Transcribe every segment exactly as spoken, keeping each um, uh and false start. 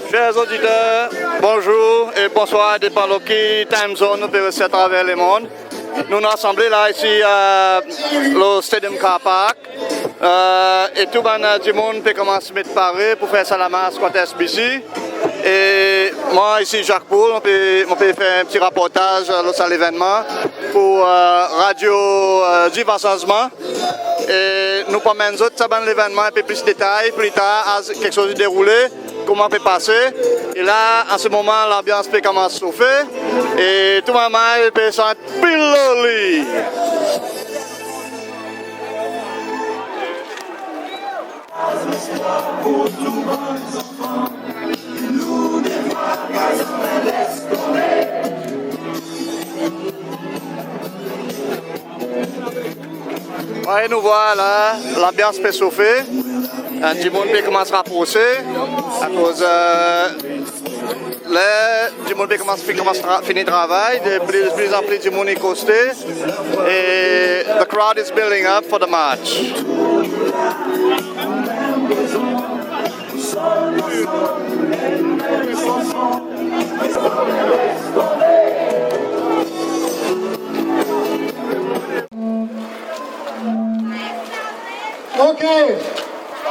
Ser oditer, bonzour e bonswar, depan lo ki time zone ou pe res atraver lemonn. Nou, nou rasanble la isi, e, lo Stadium Car Park. E, e tou bann, e, dimoun pe konmans met pare pour fer sa lamars kont S B C. E mwan isi Jacques Pool, mon pe, mon pe fer en pti raportaz lo sa levennman pour, e, Radio, e, Divan Sanzman. E nou pou anmenn zot sa bann levennman en pe plis detay pli tar, as keksoz i deroule, konman pe pase. E la, an se moman, lanbyans pe konmans sofe. E tou marmay pe sant pil lo li. Wi, nou vwar la, lanbyans pe sofe. E, dimoun pe konmans raprose. Akoz, e, ler dimoun pe konmans, pe konmans tra-, fini travay, de pli, plizanpli dimoun i koste. E the crowd is building up for the march. OK.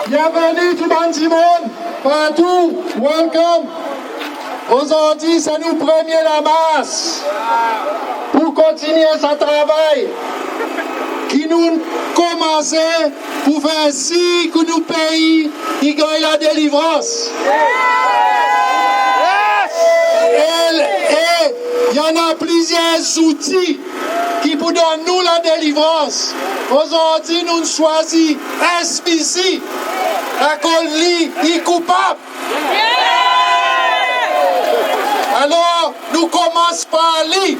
Byenveni tou bann dimoun, partou, welcome. Ozordi se nou premye lamars pour kontinyen sa travay ki nou konmanse pour fer sir ki nou pei i ganny ladelivrans. E, e i annan plizyer zouti ki pou donn nou ladelivrans. Ozordi nou'n swazir S B C, akoz li i koupab. Alor, nou konmans par li.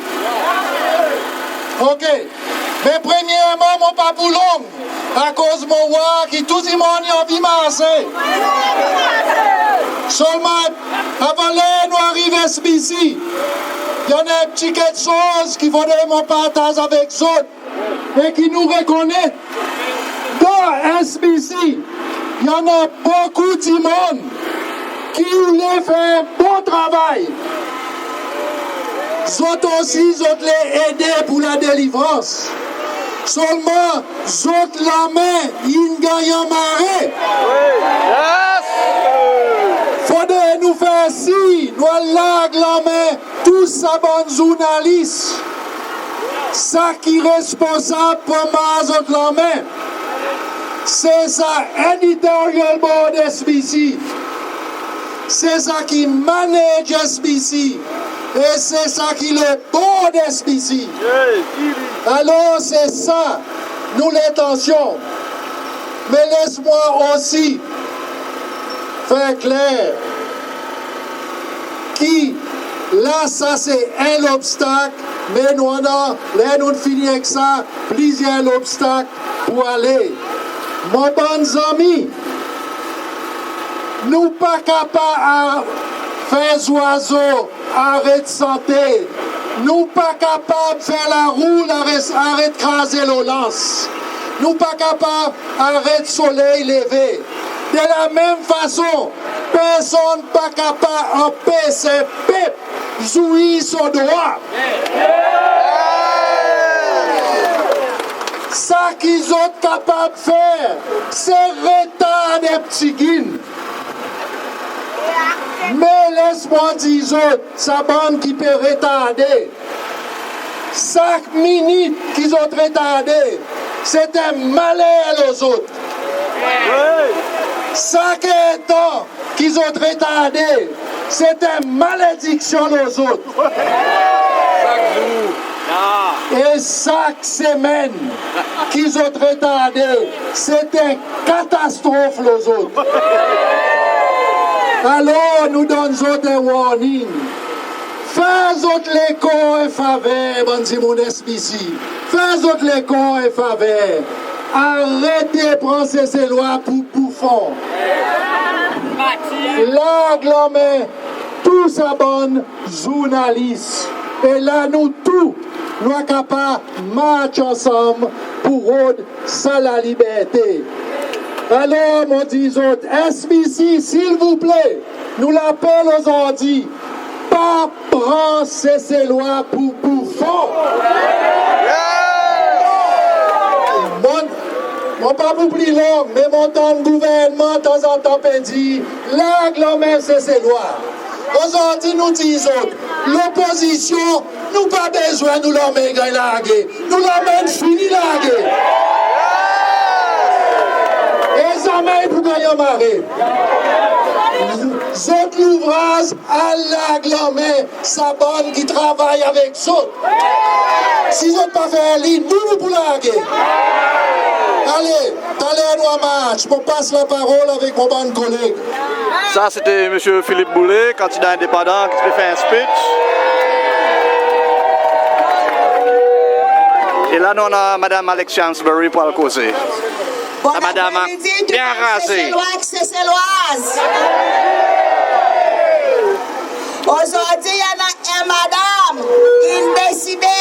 OK. Me premyerman, mon pa pou long, akoz mon war ki tou dimoun i anvi marse. Selman, avan ler nou ariv S B C, i annan en pti keksoz ki fodre mon partaz avek zot e ki nou rekonnet, dan S B C i annan bokou dimoun ki oule fer bon travay. Zot osi, zot le ede pour ladelivrans. Selman, zot lanmen in ganny anmare. Fodre nou fer sir nou al larg lanmen tou sa bann zournalis, sa ki responsab pour anmar zot lanmen. Se sa editorial board S B C, se sa ki manage S B C, e se sa ki le board S B C. Alor, se sa nou lentansyon. Me les mwan osi fer kler ki la, sa se en lobstak, me nou annan, ler nou'n fini ek sa, plizyer lobstak pour ale. Mon bann zanmi, nou pa kapab a-, fer zwazo aret sante. Nou pa kapab fer larou aret, aret kraze lo lans. Nou pa kapab aret soley leve. De lamenm fason, personn pa kapab anpes en pep zwir son drwa. Sa ki zot kapab fer, se retard en pti gin. Me les mwan dir zot, sa bann ki pe retarde, sak minit ki zot retarde, se en maler lo zot. Sak letan ki zot retarde, se en malediksyon lo zot. E sak semenn ki zot retarde, se en katastrof lo zot. Alor, nou donn zot en warning. Fer zot lekor en faver, bann dimoun S B C. Fer zot lekor en faver. Arete pran Seselwa pour boufon. Larg lanmen tou sa bann zournalis. E la nou tou, nou a kapab march ansanm pour rod sa laliberte. Alor, mon dir zot, S B C, silvouple, Nou lapel ozordi, pa pran Seselwa pour boufon. Mon, mon pa pou pli long, me mon tann gouvernman tanzantan pe dir, larg lanmen Seselwa. Ozordi nou dir zot, lopozisyon, nou pa bezwen nou lanmen i ganny large. Nou lanmen in fini large. E zanmen i pou ganny anmare. Zot louvraz, al larg lanmen sa bann ki travay avek zot. Si zot pa fer li, nou, nou pou large. Ale, taler nou a mars. Mon pas laparol avek mon bann koleg. Sa se te Msye Philippe Boullée, kandida endepandan, ki ti pe fer en speech. E la nou annan Madanm Alexia Ansbury pour al koze. Sa madanm la byen raze. Seselwa ek Seselwaz. Ozordi i annan en madanm in deside,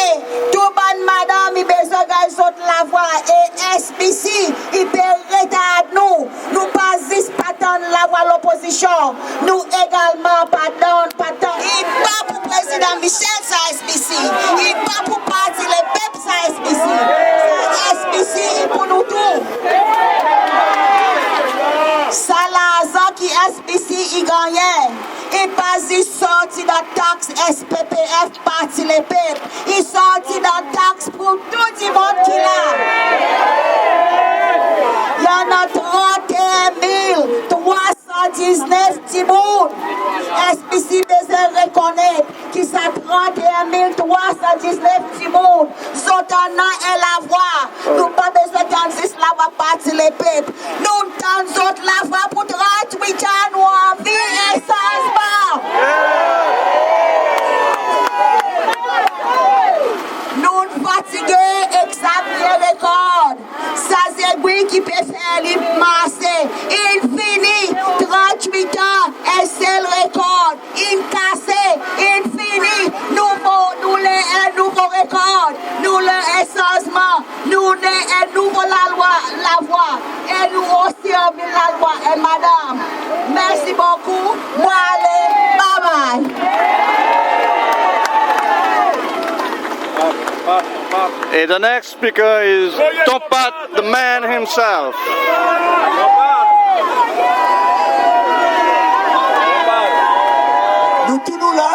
tou bann madanm i bezwen ganny zot lavwa, e S B C i pe retard nou. Nou pa zis pa tann lavwa lopozisyon, nou egalman pa tann, pa tann. I pa pour Prezidan Michel sa S B C, i pa pour Parti Lepep sa S B C. Sa S B C i pour nou tou. Sa larzan ki S B C i gannyen, i pa zis sorti dan taks S P P F, Parti Lepep, i sorti dan taks pour tou dimoun ki la. I annan trant e en mil trwa san diznef dimoun. S B C bezwen rekonnet ki sa trant e en mil trwa san diznef dimoun, zot annan en lavwa. Nou pa bezwen tann zis lavwa Parti Lepep. Nou'n tann zot lavwa pour trant wit an, nou anvi en sanzman. Nou'n fatige ek sa vye rekord. Sa zegwi ki pe fer li marse. In fini, trant wit an, en sel rekord. In kase, in fini. Nouvo, nou le en nouvo rekord. Nou le en sanzman. Nou le en nouvo lalwa, lavwa. E nou osi anvi lalwa, e madanm. Mersi bokou. Mon ale, bye bye. E the next speaker is Ton Pat, the man himself. Nou tou nou la?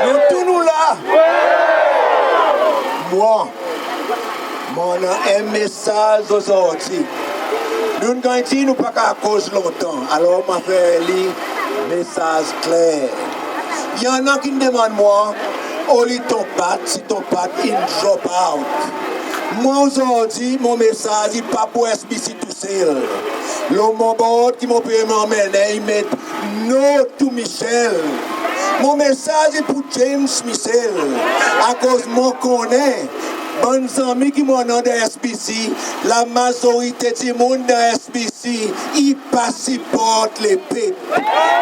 Nou tou nou la? Mwan, mon annan en mesaz ozordi. Nou'n ganny dir nou pa kapab koz lontan, alor mon a fer li mesaz kler. I annan ki'n demann mwan, oli Ton Pat, si Ton Pat in drop out. Mwan ozordi, mon mesaz i pa pour S B C tousel. Lo mon board ki mon pe anmennen, i met no to Michel. Mon mesaz i pour James Michel. Akoz mon konnen, bann zanmi ki mon annan dan S B C, lamazorite dimoun dan S B C i pa siport Lepep.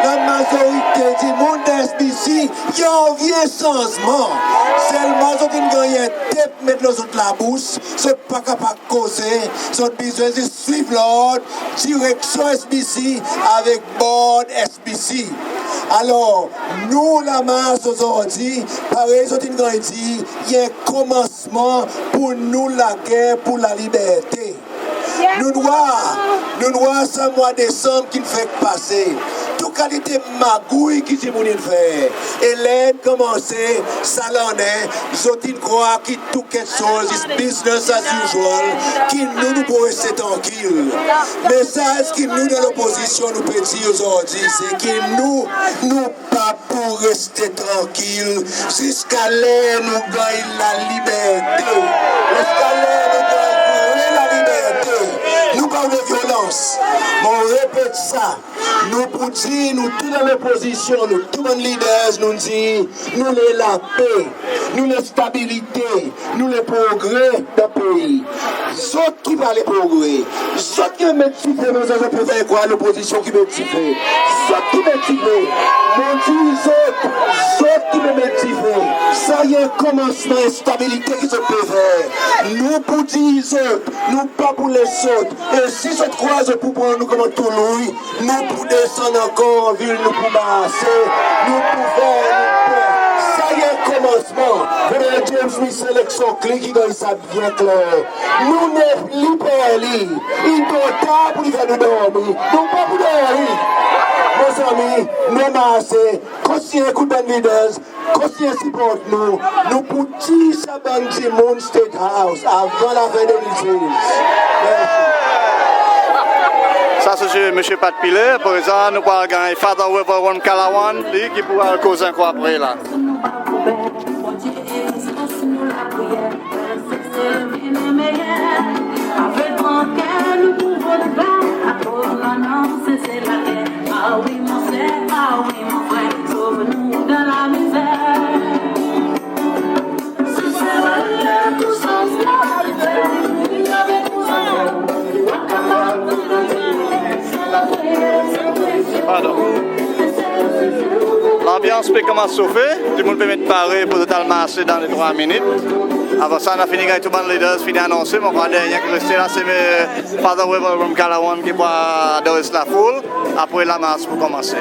Lamazorite dimoun dan S B C i anvi en sanzman. Selman zot in ganny en tep met lo zot labous, zot pa kapab koze, zot bezwen zis swiv lord, direksyon S B C avek board S B C. Alor, nou lamars ozordi, parey zot in ganny dir, i en komansman pour nou lager pour laliberte. Nou'n war, nou'n war sa mwan Desanm ki'n fek pase. Tou kalite magouy ki dimoun in fer. E ler in konmanse sa lannen, zot in krwar ki tou keksoz is business as usual, ki nou, nou pou reste trankil. Mesaz ki nou dan lopozisyon nou pe dir ozordi, se ki nou, nou pa pou reste trankil ziska ler nou ganny laliberte. Ziska ler nou ganny vre laliberte. Nou pa le vyolans. Mon repet sa, nou pou dir, nou tou dan lopozisyon, nou tou bann leaders, nou dir, nou le lape, nou le stabilite, nou le progre dan pei. Zot ki pa le progre, zot ki met dife, me zot pe fer krwar lopozisyon ki met dife. Zot ki met dife. Mon dir zot, zot ki pe met dife. Sa i en konmansman enstabilite ki zot pe fer. Nou pou dir zot, nou pa pou les zot. E Si zot krwar zot pou pran nou konman toulouy, nou pou desann ankor anvil, nou pou marse, nou pou fer, nou pou fer. Sa i en komansman. Fodre James Michel ek son klik i ganny sa byen kler. Nou nepli per li. I tro tar pour li fer nou dormi. Nou pa pou dormi. Mezanmi, nou marse. Kontinyen ekout bann leaders. Kontinyen siport nou. Nou pou tir sa bann dimoun State House avan lafen de mil sez. Mersi. Sa se Msye Pat Pillay. Prezan nou pou al ganny Father Wavel Ramkalawan, li ki pou al koz ankor apre la. Pardon. Lanbyans pe konmans sofe, dimoun pe met pare pour zot al marse dan le trwa minit. Avan sa, nou a fini ganny tou bann leaders fini anonse, mon krwar dernyen ki reste la se, e, Father Wavel Ramkalawan ki pou adres lafoul. Apre lamars pou konmanse.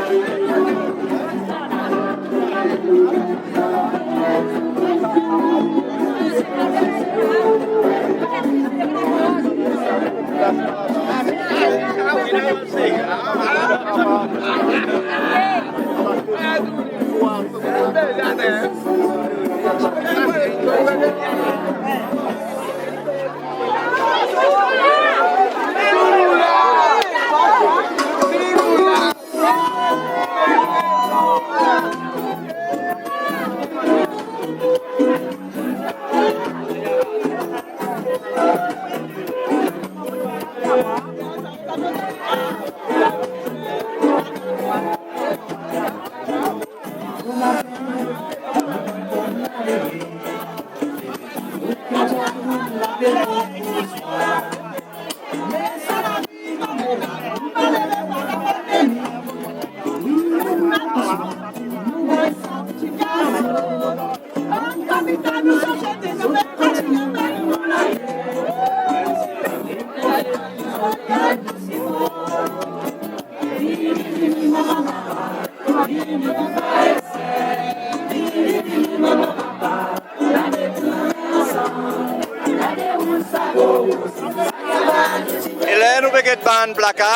E ler nou pe get bann plaka,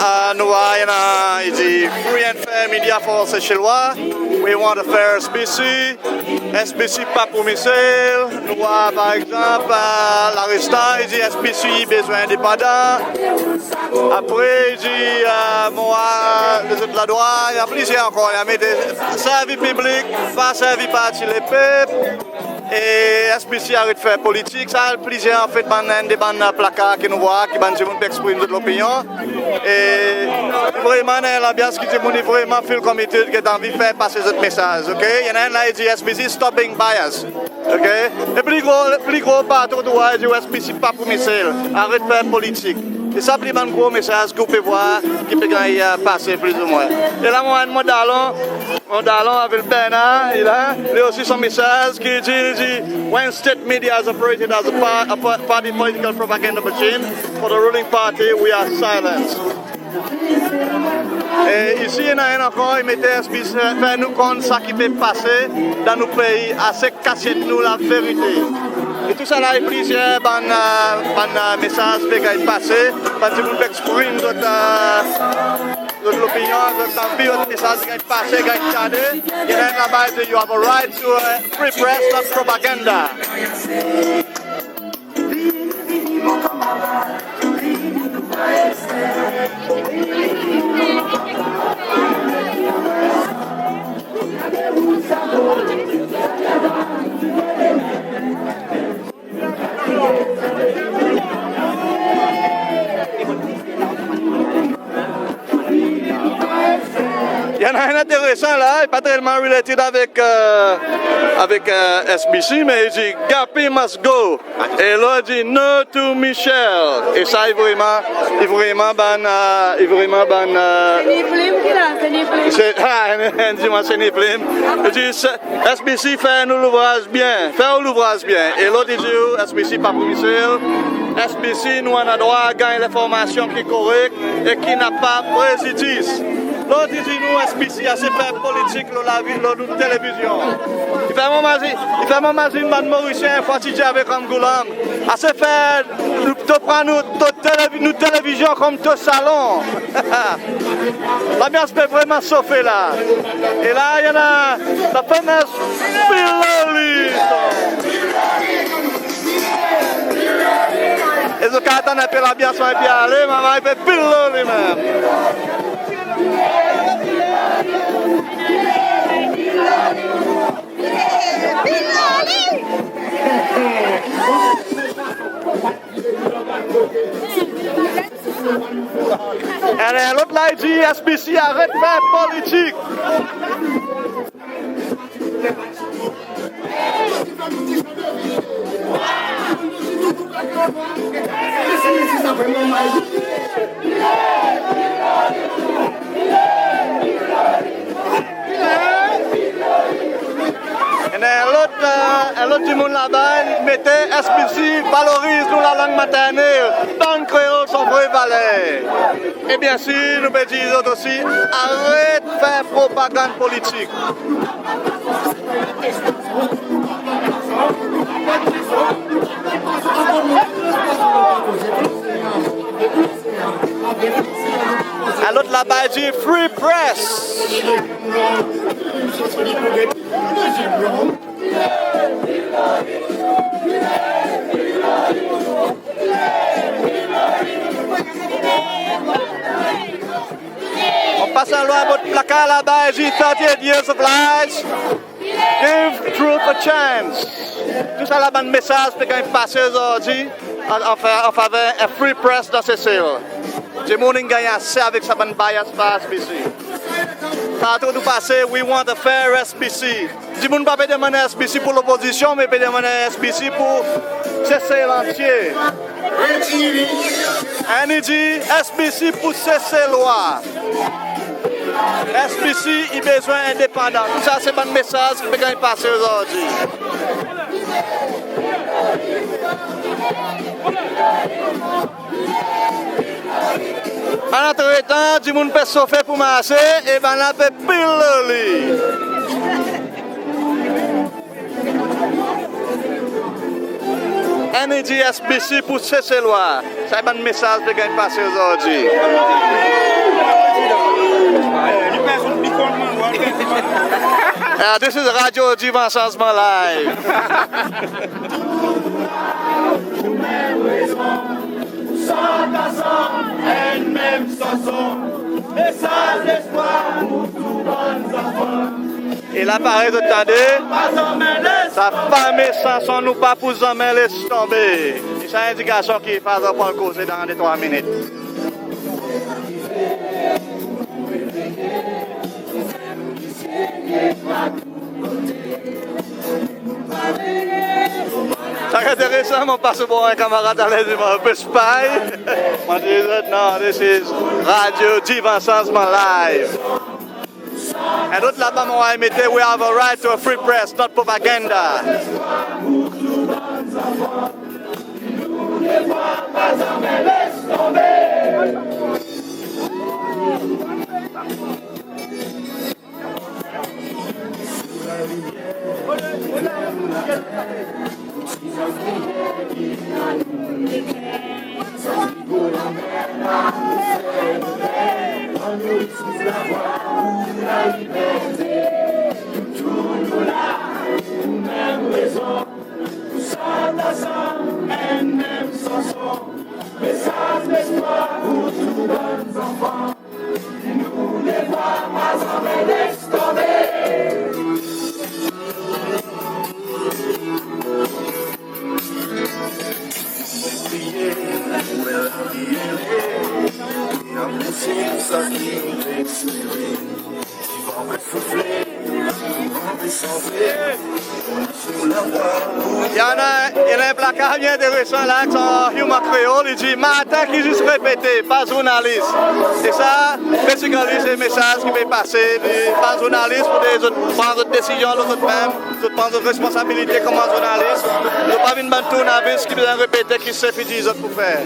a, nou war i annan, i dir Free and Fair Media for Seychellois, We Want a Fair S B C, S B C pa pour Michel. Nou war par egzanp, a, larestan i dir S B C i bezwen endepandan. Apre i dir, a, mon war lezot landrwa, i annan plizyer ankor, i annan mete servi piblik, pa servi Parti Lepep. E S B C aret fer politik. Sa plizyer anfet bann, enn de bann plaka ki nou war, ki bann dimoun pe eksprim zot lopinyon. E vreman annan en lanbyans ki dimoun i vreman feel committed, ki anvi fer pase zot mesaz, oke? I annan enn la i dir S B C stop being biased, oke? E pli gro, pli gro partou ou war i dir S B C pa pour Michel, aret fer politik. E sa pli bann gro mesaz ki ou pe war ki pe ganny, a, pase plizoumwen. E la mon, mon dalon, mon dalon Avil Bernard, i la, li osi son mesaz ki dir, i dir, "When state media is operated as a, par, a par, party political propaganda machine for the ruling party, we are silent." E isi i annan enn ankor, i mete S B C, fer nou konn sa ki pe pase dan nou pei, ase kasyet nou laverite. E tou sa la i plizyer bann, a, bann, a, mesaz pe ganny pase, bann dimoun pe eksprim zot, a, zot lopinyon, zot anvi, zot mesaz ganny pase, ganny tande. I annan laba i dir, "You have a right to a free press, not propaganda." I annan enn enteresan la, i pa telman related avek, e, avek, e, S B C, me i dir, "Gappy must go." E lot i dir, "No to Michel." E sa i vreman, i vreman bann, e, i vreman bann, e, Seni Plim ki la, Seni Plim. Se, a, enn dir mwan Seni Plim. I dir, se, S B C fer nou louvraz byen, fer ou louvraz byen. E lot i dir, "S B C pa pour Michel." S B C, nou annan drwa ganny lenformasyon ki korek e ki napa prezidis. Lot i dir nou S B C ase fer politik lo lavi, lo nou televizyon. I fer mwan mazin, i fer mwan mazin bann Morisyen fwati dir avek Ramgoolam, ase fer nou, to pran nou, to televi-, nou televizyon konm to salon. Lanbyans pe vreman sofe la. E la i annan la fameuse Piloli. E zot kapab tann en pe lanbyans, mwan i pe ale, mwan i pe Piloli menm. E lot la i dir S B C aret fer politik. En lot, e, en lot dimoun laba i mete S B C valoriz nou lalang maternel, bann Kreol son vre valer. E byensir nou pe dir zot osi, aret fer propagann politik. En lot laba i dir free press. Mon pas lwen, bot plakar laba i dir thirty-eight years of lies, give truth a chance. Tou sa la bann mesaz pe ganny pase ozordi an, an fa-, an faver en free press dan Sesel. Dimoun in ganny ase avek sa bann bias par S B C. Partou ou pase, we want a fair S B C. Dimoun pa pe demann S B C pour lopozisyon, me pe demann S B C pour Sesel antye. En i dir S B C pour Seselwa. S B C i bezwen endepandan. Sa se bann mesaz ki pe ganny pase ozordi. An antretan, dimoun pe sofe pour marse e bann la pe Piloli. En i dir S B C pour Seselwa. Sa i bann mesaz pe ganny pase ozordi. Ah, this is Radio Divan Sanzman Live. E la parey zot tande, sa fame sanson, nou pa pou zanmen les tonbe. E sa endikasyon ki Father Paul koze dan de trwa minit. Sa ki enteresan, mon pas bor en kanmarad ale, i dir mwan pe spy. Mon dir, no, this is Radio Divan Sanzman Live. En lot laba mon war i mete, we have a right to a free press, not propaganda. I annan, i annan en plakar byen enteresan la, son Humour Creole, i dir maten ki zis repete, pa zournalis. E sa pe Basically, se mesaz ki pe pase, li pa zournalis pour zot pran zot desizyon lo zot menm, zot pran zot responsabilite konman zournalis. Nou pa vin bann tournavis ki bezwen repete ki sef i dir zot pour fer.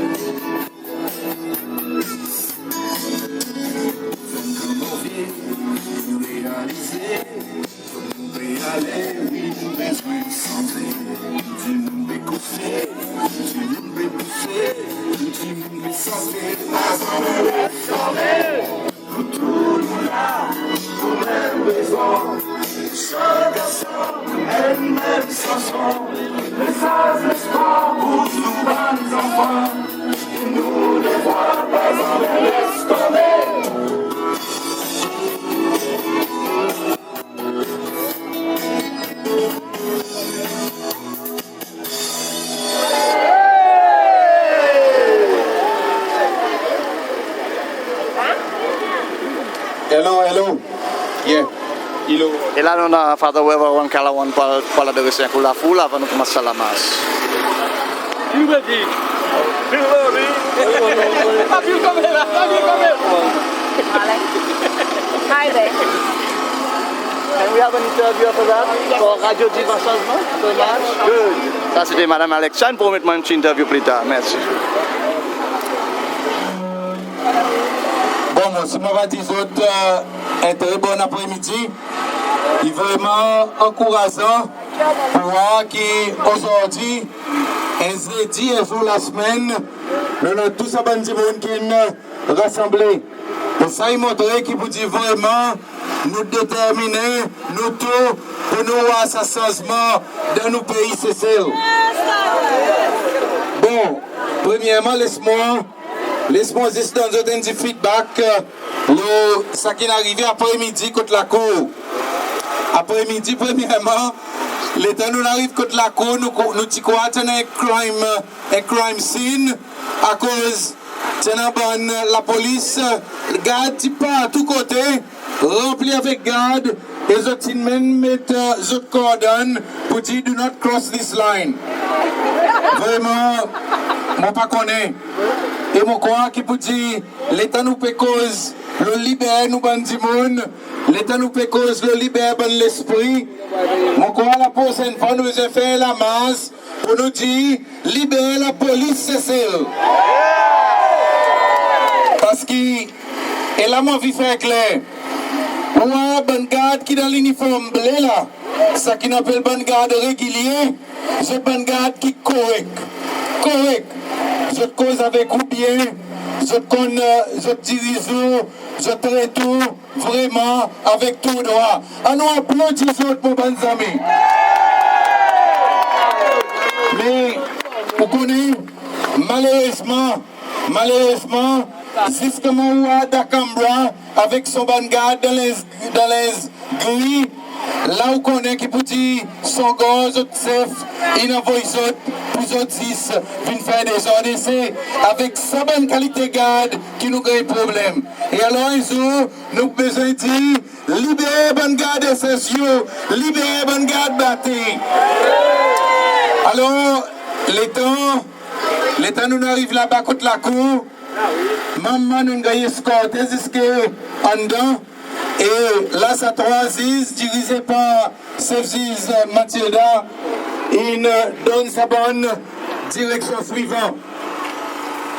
Hello, hello. Yeah. Hello. E la nou annan Father Wever Ramkalawan pour, pour adres en kou lafoul avan nou konmans sa lamas. Hi there. Can we have an interview after that? For Radio Diva Sanzman, after the match? Good. Sa se te Madanm Alexa, in promet mwan en pti interview pli tar. Mersi. Bon, mon, si mon ava dir zot, euh, en tre bon apremidi. I vreman ankourazan pour war ki ozordi, en zedi, en zour lasemenn, nou annan tou sa bann dimoun ki'n rasanble. E sa i montre ki pour dir vreman nou determinen, nou tou, pour nou war sa sanzman dan nou pei Sesel. Bon, premyerman, les mwan, les mwan zis donn zot en pti feedback, euh, lo sa ki'n arive apremidi kot lakour. Apremidi, premyerman, letan nou'n ariv kot lakour, nou, nou ti krwar ti annan en crime, en crime scene, akoz ti annan bann lapolis, gard ti partou kote, ranpli avek gard, e zot ti'n menm met, euh, zot kordon pour dir, "Do not cross this line." Vreman, mon pa konnen. E mon krwar ki pour dir, letan nou pe koz lo liber nou bann dimoun, letan nou pe koz lo liber bann lespri, mon krwar laprosenn fwa nou bezwen fer lamars pour nou dir, "Liber lapolis Sesel." Parski, e la mon anvi fer kler, pour war bann gard ki dan liniform ble la, sa ki'n apel bann gard regilye, zot bann gard ki korek. Korek. Zot koz avek ou byen, zot konn, euh, zot diriz ou, zot tret ou vreman avek tou drwa. Annou aplodi zot, mon bann zanmi. Me, ou konnen, malerezman, malerezman, ziska mon war Dacambra avek son bann gard dan lenz, dan lenz gri, la ou konnen ki pour dir son gran zot sef in anvoy zot pour zot zis vin fer dezord. E se avek sa bann kalite gard ki nou ganny problenm. E alor, en zour, nou bezwen dir, "Liber bann gard S S U, liber bann gard Bati." Alor, letan, letan nou'n ariv laba kot lakour, manman nou'n ganny eskorte ziska andan, e la sa trwa ziz, dirize par sef ziz Mathilda, in donn sa bann direksyon swivan.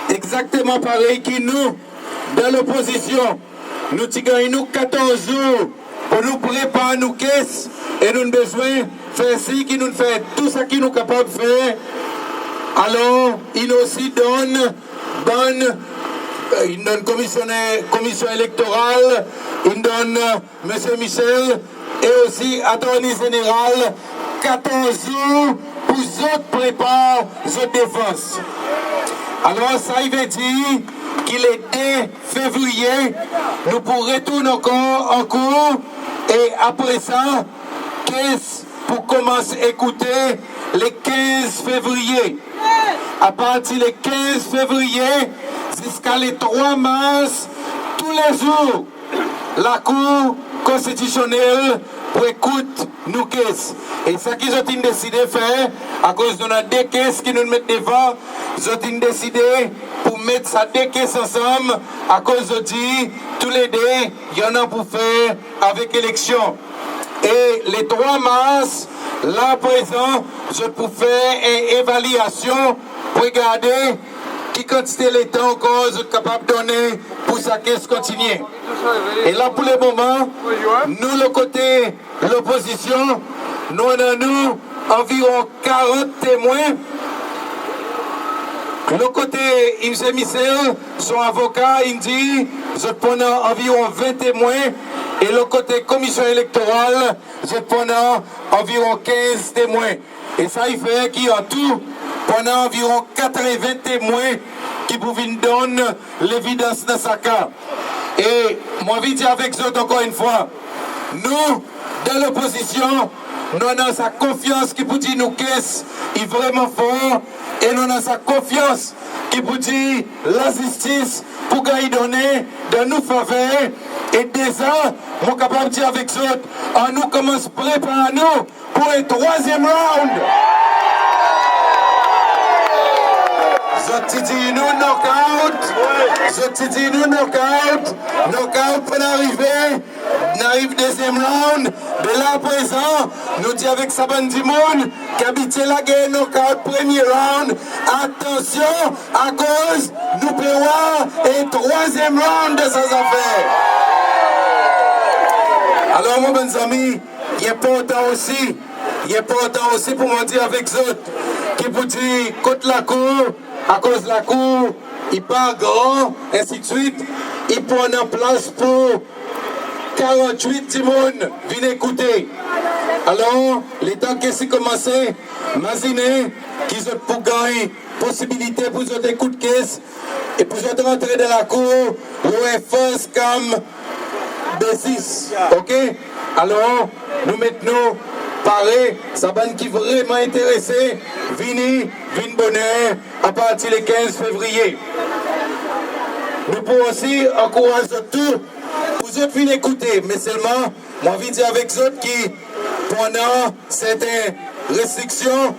Egzakteman parey ki nou, dan lopozisyon, nou ti ganny nou katorz zour pour nou prepar nou kes, e nou'n bezwen fer sir ki nou'n fer tou sa ki nou kapab fer. Alor, in osi donn bann, euh, in donn komisyoner, komisyon elektoral, in donn, euh, Msye Michel, e osi Attorney Zeneral, katorz zour pour zot prepar zot defans. Alor, sa i vedir ki le de fevriye, nou pou retourn ankor ankour, e apre sa, kes pou konmans ekoute le kenz fevriye. Apartir le kenz fevriye ziska le trwa mars, toulezour, Lakour Konstitisyonnel pour ekout nou case. E sa ki zot in deside fer, akoz nou annan de case ki nou'n met devan, zot in deside pour met sa de case ansanm, akoz zot dir toulede i annan pour fer avek eleksyon. E le trwa Mars, la prezan, zot pou fer en evalyasyon pour regarde ki kantite letan ankor zot kapab donnen pour sa case kontinyen. E la pour le moman, nou lo kote lopozisyon, nou annan nou anviron karant temwen. Lo kote Msye Michel, son avoka, in dir zot pou annan anviron ven temwen. E lo kote Komisyon Elektoral, zot pou annan anviron kenz temwen. E sa i fer ki an tou, pou annan anviron katreven temwen ki pou vin donn levidans dan sa ka. E mon anvi dir avek zot ankor enn fwa, nou, dan lopozisyon, nou annan sa konfyans ki pou dir nou case i vreman for, e nou annan sa konfyans ki pou dir lazistis pou ganny donnen dan nou faver. E deza, mon kapab dir avek zot, annou konmans prepar nou pour en trwazyenm round. Zot ti dir nou knockout, zot ti dir nou knockout, knockout pa'n arive, in ariv dezyenm round. Me la prezan, nou dir avek sa bann dimoun ki abitye lager knockout premye round, atansyon, akoz nou pe war en trwazyenm round dan sa zafer. Alor, mon bann zanmi, i enportan osi, i enportan osi pour mon dir avek zot ki pou dir kot lakour, akoz lakour i pa gran, ensidswit, i pou annan plas pour karant-wit dimoun vin ekoute. Alor, letan case i konmanse, mazinen ki zot pou ganny posibilite pour zot ekout case, e pour zot rantre dan lakour lo en first come basis, ok? Alor, nou met nou pare, sa bann ki vreman enterese, vini, vin boner, apartir le kenz fevriye. Nou pou osi ankouraz zot tou pour zot vin ekoute, me selman mon anvi dir avek zot ki pou annan serten restriksyon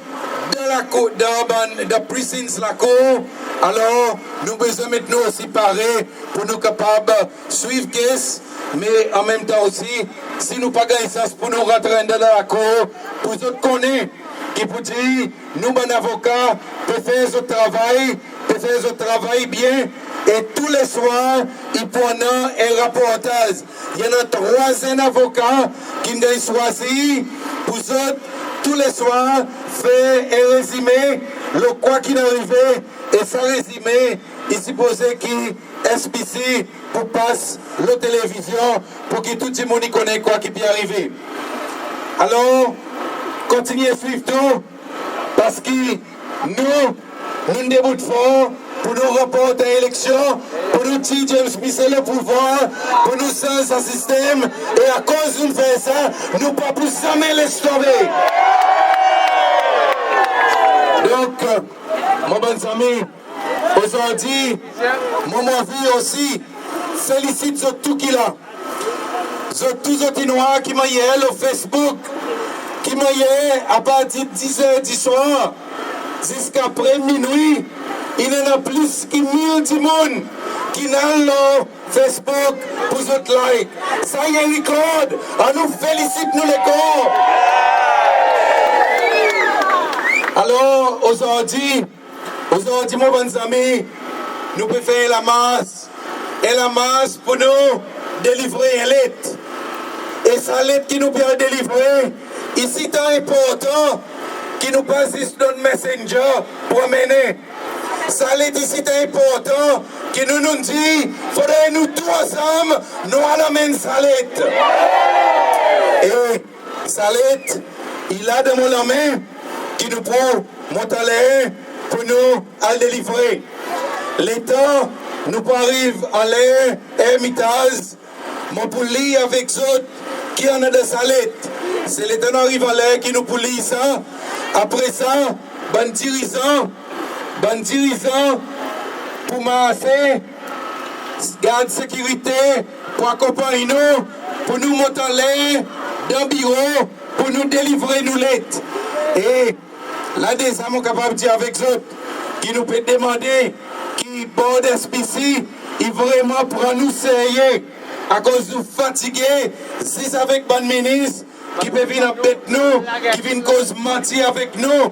dan lakour, dan bann, dan precincts lakour. Alor, nou bezwen met nou osi pare pour nou kapab swiv case, me anmenmtan osi, si nou pa ganny sans pour nou rantre andan dan lakour, pour zot konnen ki pou dir nou bann avoka pe fer zot travay, pe fer zot travay byen, e tou le swar i pou annan en reportaz. I annan trwa zenn avoka ki'n ganny swazir pour zot tou le swar fer en rezime lo kwa ki'n arive, e sa rezime i sipoze ki SBC pou pas lo televizyon pour ki tou dimoun i konnen kwa ki pe arive. Alor, kontinyen swiv tou, parski nou, nou'n debout for pour nou ranport en eleksyon, pour nou tir James Michel lo pouvwar, pour nou sanz sa sistenm, e akoz nou'n fer sa, nou pa pou zanmen les tonbe. Donk, mon bann zanmi, ozordi, mon, mon anvi osi felisit zot tou ki la. Zot tou zot in war ki mannyer lo Facebook, ki mannyer apartir dizer diswar ziska apre minwi, in annan plis ki mil dimoun ki'n al lo Facebook pour zot like. Sa i en rekord, annou felisit nou lekor. Alor, ozordi, ozordi, mon bann zanmi, nou pe fer en lamars, en lamars pour nou delivre en let. E sa let ki nou pe al delivre, i sitan enportan ki nou pa zis donn messenger pour anmennen. Sa let i sitan enportan ki nou, nou'n dir, fodre nou tou ansanm, nou al anmenn sa let. E sa let i la dan mon lanmen, ki nou pou mont anler pour nou al delivre. Letan nou pou ariv anler Ermitage, mon pou lir avek zot ki annan dan sa let. Se letan nou ariv anler ki nou pou lir sa. Apre sa, bann dirizan, bann dirizan pou marse, gard sekirite pou akonpanny nou, pour nou mont anler dan biro pour nou delivre nou let. E la deza mon kapab dir avek zot ki nou pe demande ki Board S B C i vreman pran nou serye, akoz nou fatige zis avek bann minis ki pe vin anbet nou, ki vin koz manti avek nou.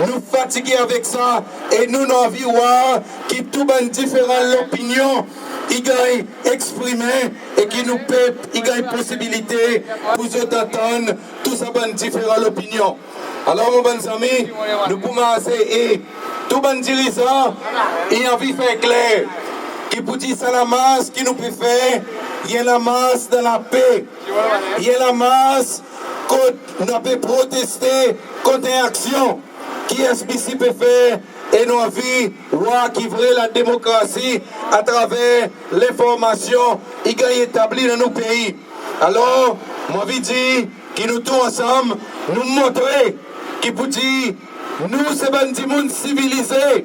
Nou fatige avek sa e nou, nou anvi war ki tou bann diferan lopinyon i ganny eksprime e ki nou pep i ganny posibilite pour zot antann tou sa bann diferan lopinyon. Alor mon bann zanmi, nou pou marse e tou bann dirizan i anvi fer kler ki pour dir sa lamars ki nou pe fer, i en lamars dan lape, i en lamars kot nou pe proteste kont en aksyon ki S B C pe fer e nou anvi war ki vre la demokrasi atraver lenformasyon i ganny etabli dan nou pei. Alor mon anvi dir ki nou tou ansanm nou montre ki pour dir nou se bann dimoun sivilize,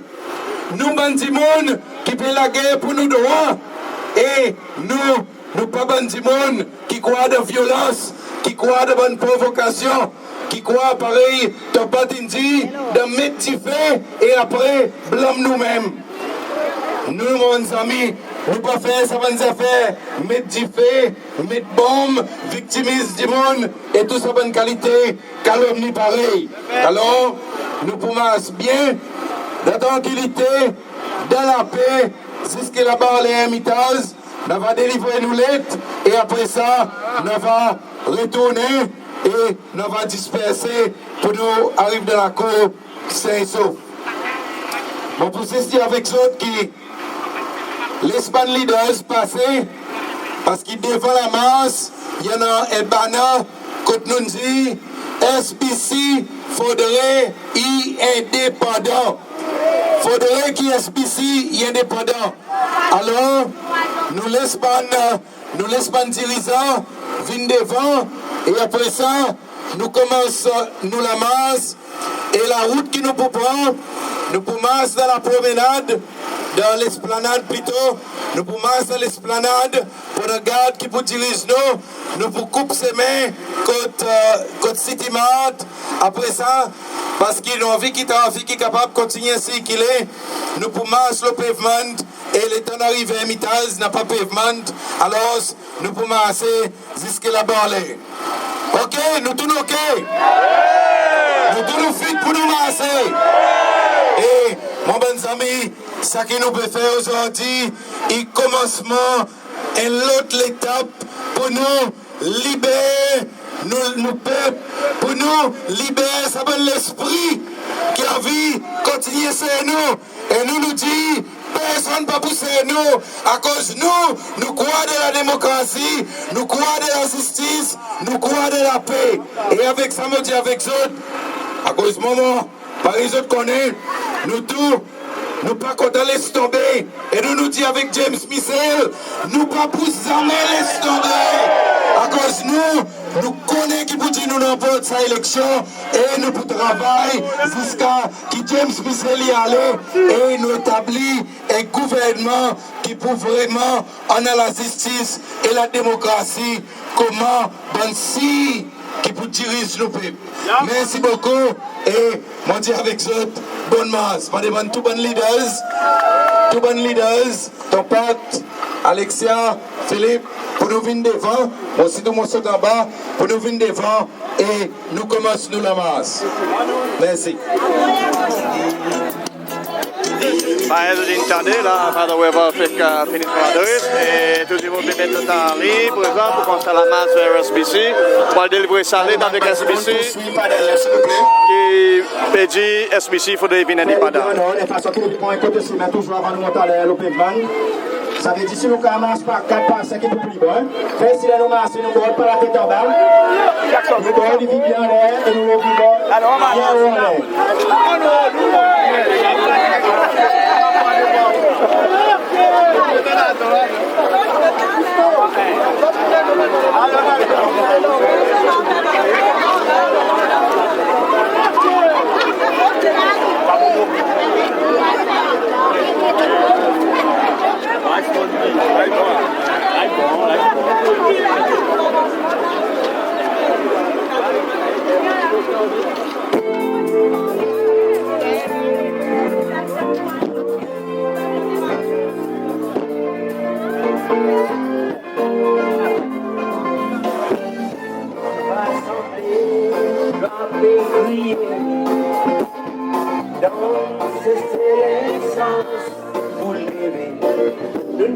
nou bann dimoun ki pe lager pour nou drwa, e nou, nou pa bann dimoun ki krwar dan vyolans, ki krwar dan bann provokasyon, ki krwar parey Topat in dir, dan met dife e apre blanm nou menm. Nou, mon zanmi, nou pa fer sa bann zafer met dife, met bonm, viktimiz dimoun e tou sa bann kalite kalomni parey. Alor nou pou mars byen dan trankilite, dan lape, ziska laba Ermitaz. Nou ava delivre nou let e apre sa nou ava retournen e nou ava disperse pour nou ariv dan lakour sen e sof. Mon pou zis dir avek zot ki les bann leaders pase, parski devan lamars i annan en banner kot nou'n dir S B C fodre i endepandan. Fodre ki S B C i endepandan. Alor nou les bann, nou les bann dirizan vin devan e apre sa nou konmans nou lamars. E larout ki nou pou pran, nou pou mars dan lapromenad, dan Lesplanad plito, nou pou mars dan Lesplanad, pandan gard ki pou diriz nou, nou pou koup semen kot, e, kot City Mart. Apre sa, parski nou anvi ki trafik i kapab kontinyen sirkile, nou pou mars lo pevman e letan nou ariv Ermitaz napa pevman. Alors nou pou marse ziska laba anler. Oke, nou tou nou oke? Nou tou nou fit pour nou marse? E mon bann zanmi, sa ki nou pe fer ozordi i konmansman en lot letap pour nou liber nou, nou pep, pour nou liber sa bann lespri ki anvi kontinyen ser nou. E nou, nou dir personn pa pou ser nou, akoz nou, nou krwar dan lademokrasi, nou krwar dan lazistis, nou krwar dan lape. E avek sa mon dir avek zot, akoz mwan, parey zot konnen, nou tou nou pa kontan les tonbe. E nou, nou dir avek James Michel, nou pa pou zanmen les tonbe. Akoz nou, nou konnen ki pour dir nou ranport sa eleksyon e nou pou travay ziska ki James Michel i ale e nou etabli en gouvernman ki pou vreman annan lazistis e lademokrasi konman bann sir ki pou diriz nou pep. Mersi bokou e mon dir avek zot, bonn mars. Mon demann tou bann leaders, tou bann leaders, Topat, Alexia, Philippe, pour nou vin devan. Mon sirtou mon sot anba, pour nou vin devan e nou konmans nou lamars. Mersi. Parey zot in tande la, Father Weber fek, e, fini son ladres e tou dimoun pe met zot an liny prezan pour konmans sa lamars ver S B C. Pour al delivre sa let avek S B C ki pe dir S B C fodre vin endepandan. Sa vedir si nou kapab mars par kat, par senk, i pou pli bon. Fer sir ler nou marse nou bord par latet anba. Nou bord i vin byen anler e nou leve nou bord byen o anler.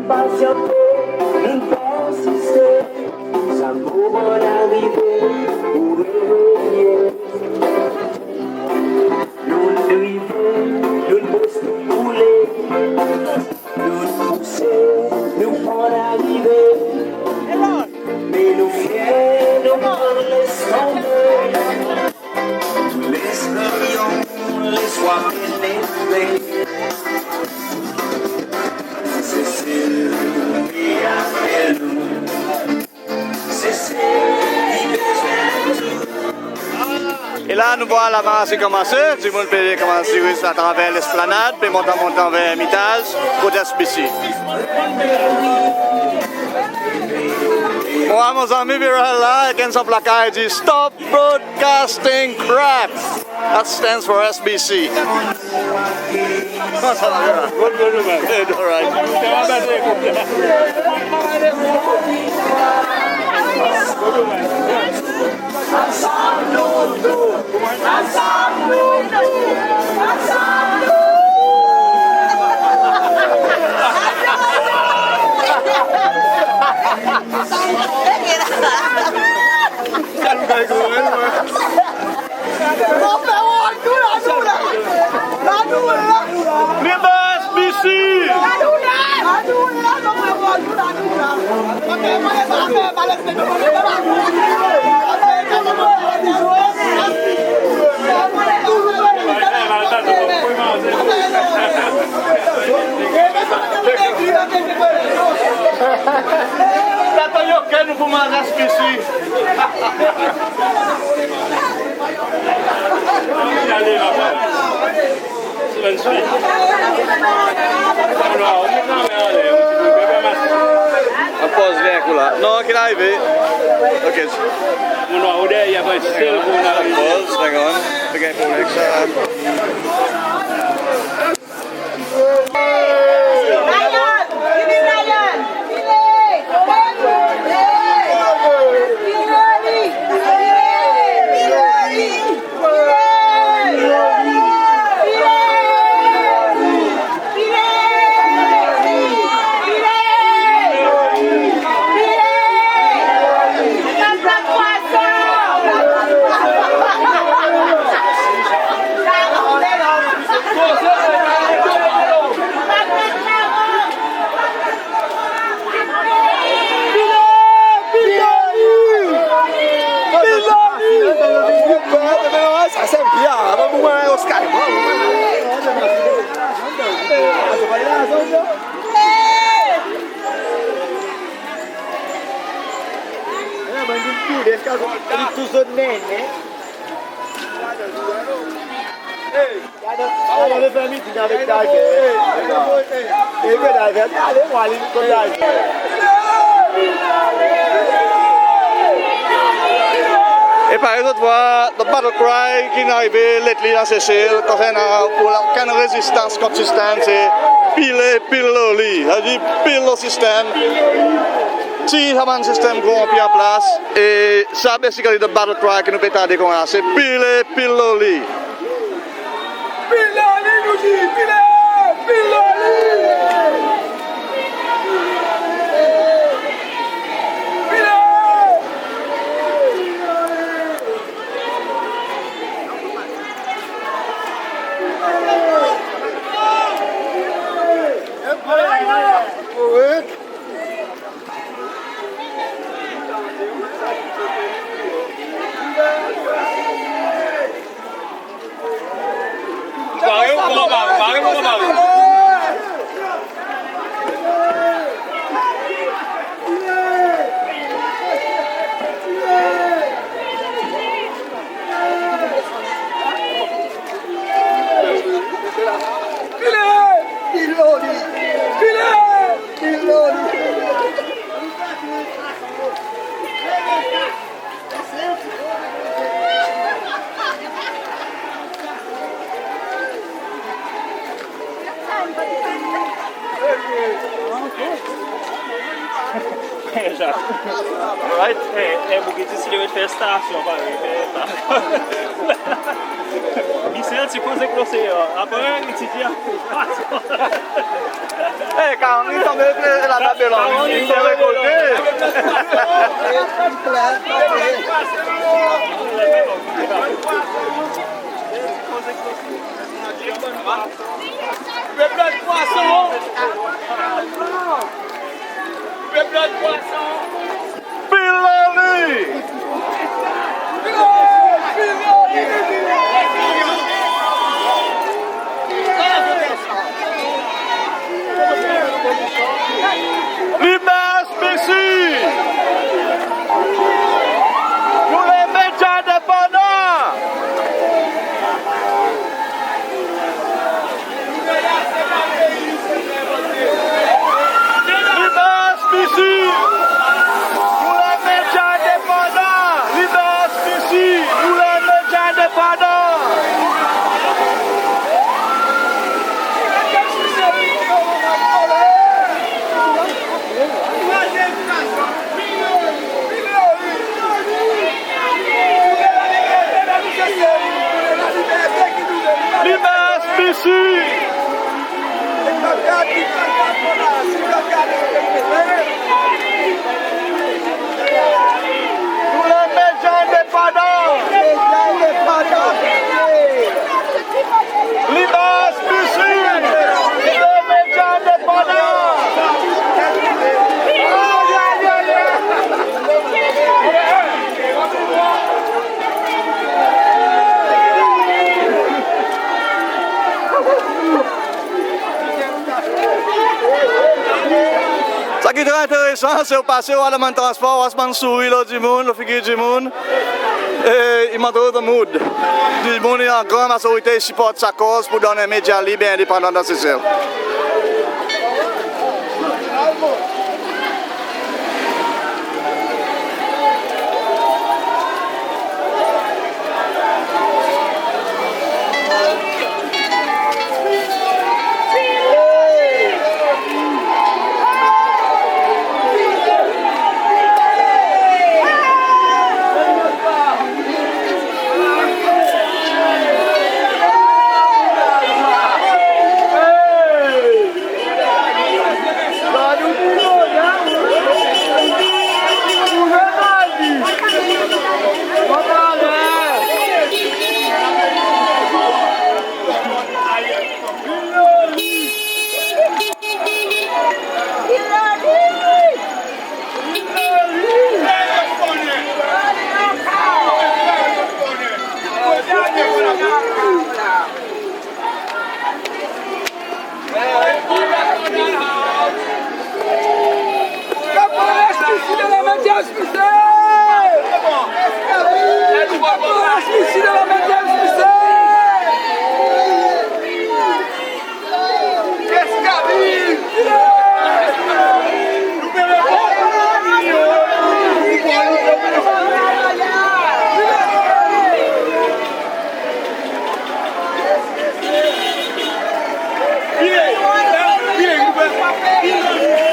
Pasyante, nou'n persiste, sa moman in arive pour nou revnir. Nou'n drive, nou'n pous nou boule, nou'n pouse, nou pa'n arive. Me nou fyer, nou pa'n les tonbe. Tou lespri, lespwar penetre. Seselwa i apel nou. Seselwa i bezwen nou. E la nou vwar lamars i konmanse, dimoun pe konmans diriz atraver Lesplanad, pe montan montan ver Ermitaz, kot S B C. Mon war mon zanmi Viral la, ek enn son plakar i dir, "Stop broadcasting crap." That stands for S B C. Koman sa va, Viral? Good, good, man. Good, all right. Liberté S B C! Sa tonbe okenn pou manz S B C. Anpoz li en kou la. Non, ki'n arive. Ok. Anpoz, hang on. Pe ganny problenm ek sa. E parey zot war, the battle cry ki'n arive lately dan Sesel konsernan pour okenn rezistans kont sistenm, se pile, pil lo li. Sa i dir pil lo sistenm, tir sa bann sistenm koronpi an plas. E sa basically the battle cry ki nou pe tande konmsa, se pile, pil lo li. Pil lo li, nou dir, pile, pil lo li. Pile. Right? E, e, bouke ti si li met fer stasyon, parey, fer stasyon. Misye ti koze ek lo Senyè. Apre, i ti dir, e, kan li tonbe, la tabel, li rekolte. Pep la pwason! Pep la pwason! Piloli! Liber SBC! Nou le medya endepandan! Liber SBC! Nou le medya endepandan! Liber SBC! Nou le medya endepandan! Liber SBC! Nou le medya endepandan! Liber SBC! Nou le medya endepandan! Sa ki tre enteresan, se ou pase, ou war dan bann transpor, ou war bann sourir lo dimoun, lo figir dimoun. E i montre ou the mood. Dimoun an gran mazorite i siport sa koz pour donn en medya lib e endepandan dan Sesel.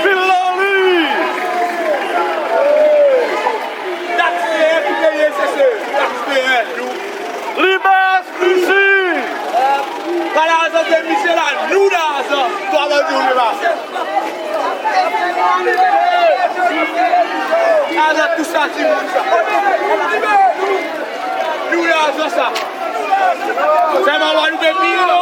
Piloli! Takspeyer ki peye, se, se takspeyer nou. Liber SBC! Sa larzan de misye la, nou larzan. Twa bann nou, nou la. Larzan tou sa dimoun sa. Nou larzan sa. Selman nou pe peye li.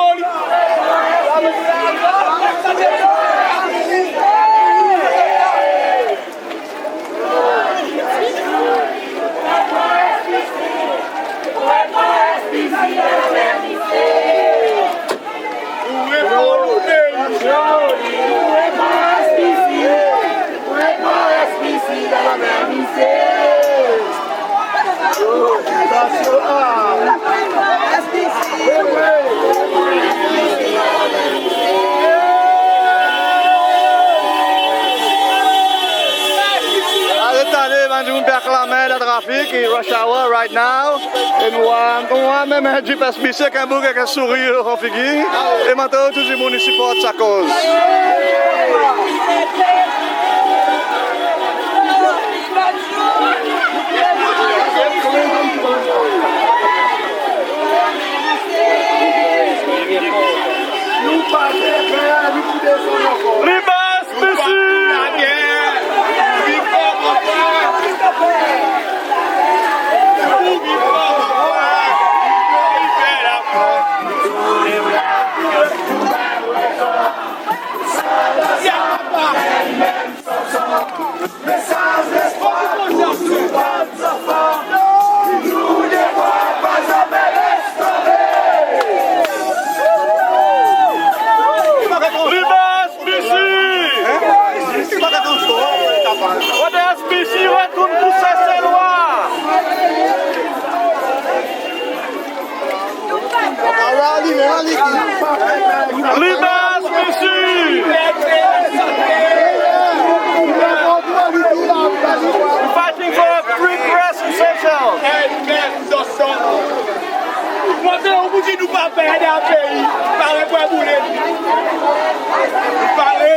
Aret tande, bann dimoun pe aklame dan trafik, rush hour right now. E nou war menm en Jeep SBC, en boug avek en sourir lo son figir. E montre ou tou dimoun i siport sa koz. Pere dan pei, pare pou boule. Pare.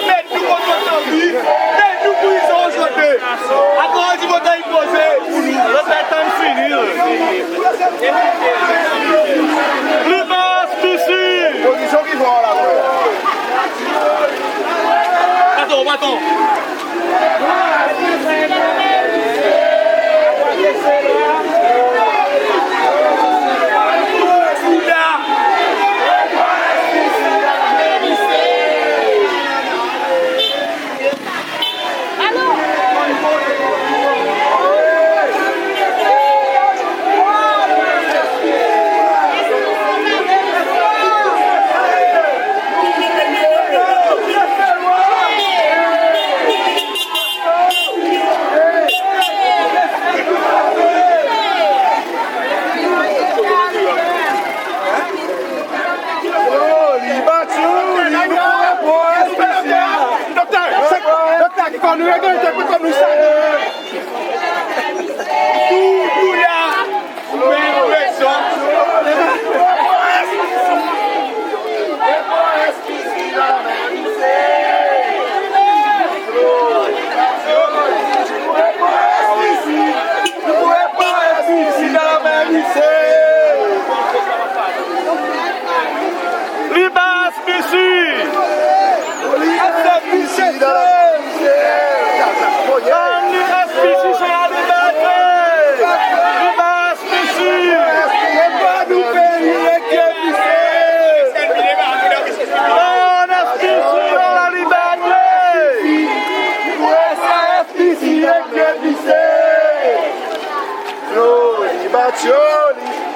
Met nou kont nou lavi, met nou prizon ozordi. Akoz i vota i poze pou nou. Zot letan fini. Li pa asfiksi. Pozisyon ki vwar la. Atann, atann. Doktè, doktè, ki konn nou regle, ki konn nou sa. Tou, tou la. Li pa asfiksi. Li pa asfiksi, se la liberte. Li pa asfiksi. Nou pa nou pei, nou pa asfiksi, nou la liberte.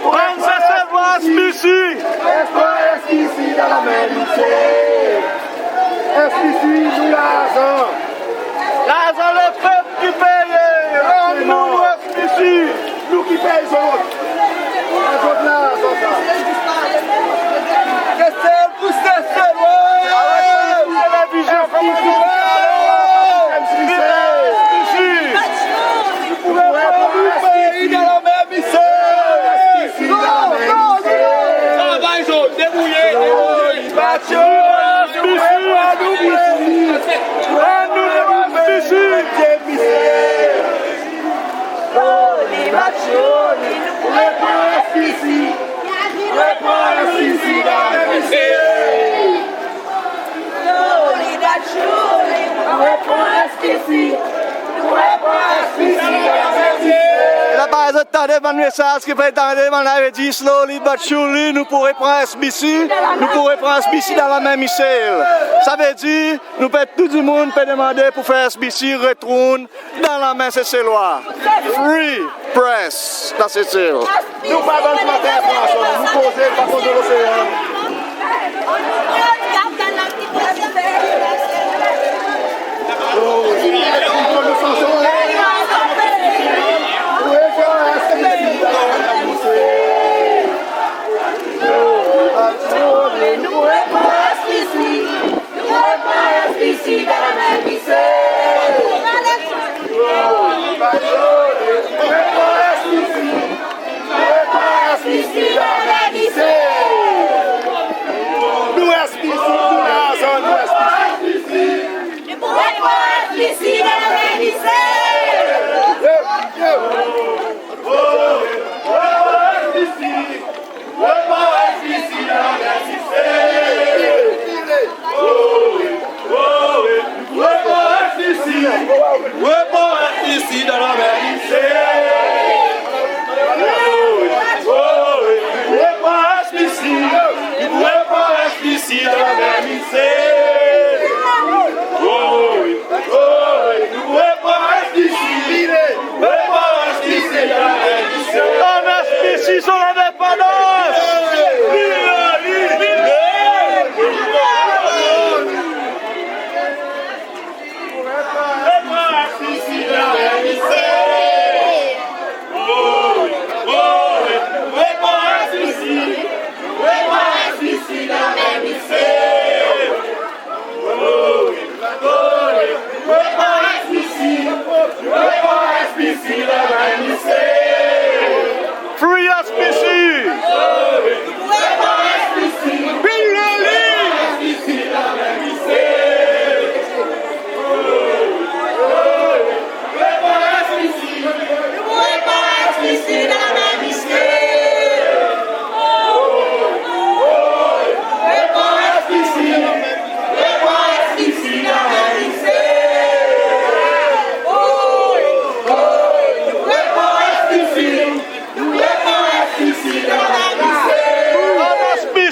Bann Seselwa asfiksi. Larzan lepep ki peye. Rann nou asfiksi. Nou ki pey zot. Zot larzan sa. Sesel pou Seselwa. Televizyon. Asfiksi. Travay zot, debouye, debouye. E la parey zot tande bann mesaz ki pe tande, bann la i dir slowly but surely nou pou repran S B C, nou pou repran S B C dan lanmen Michel. Savedir nou pe, tou dimoun pe demande pou fer S B C retourn dan lanmen Seselwa. Free press dan Sesel. Nou pa bann planter pwason, nou poze, pa poze losean.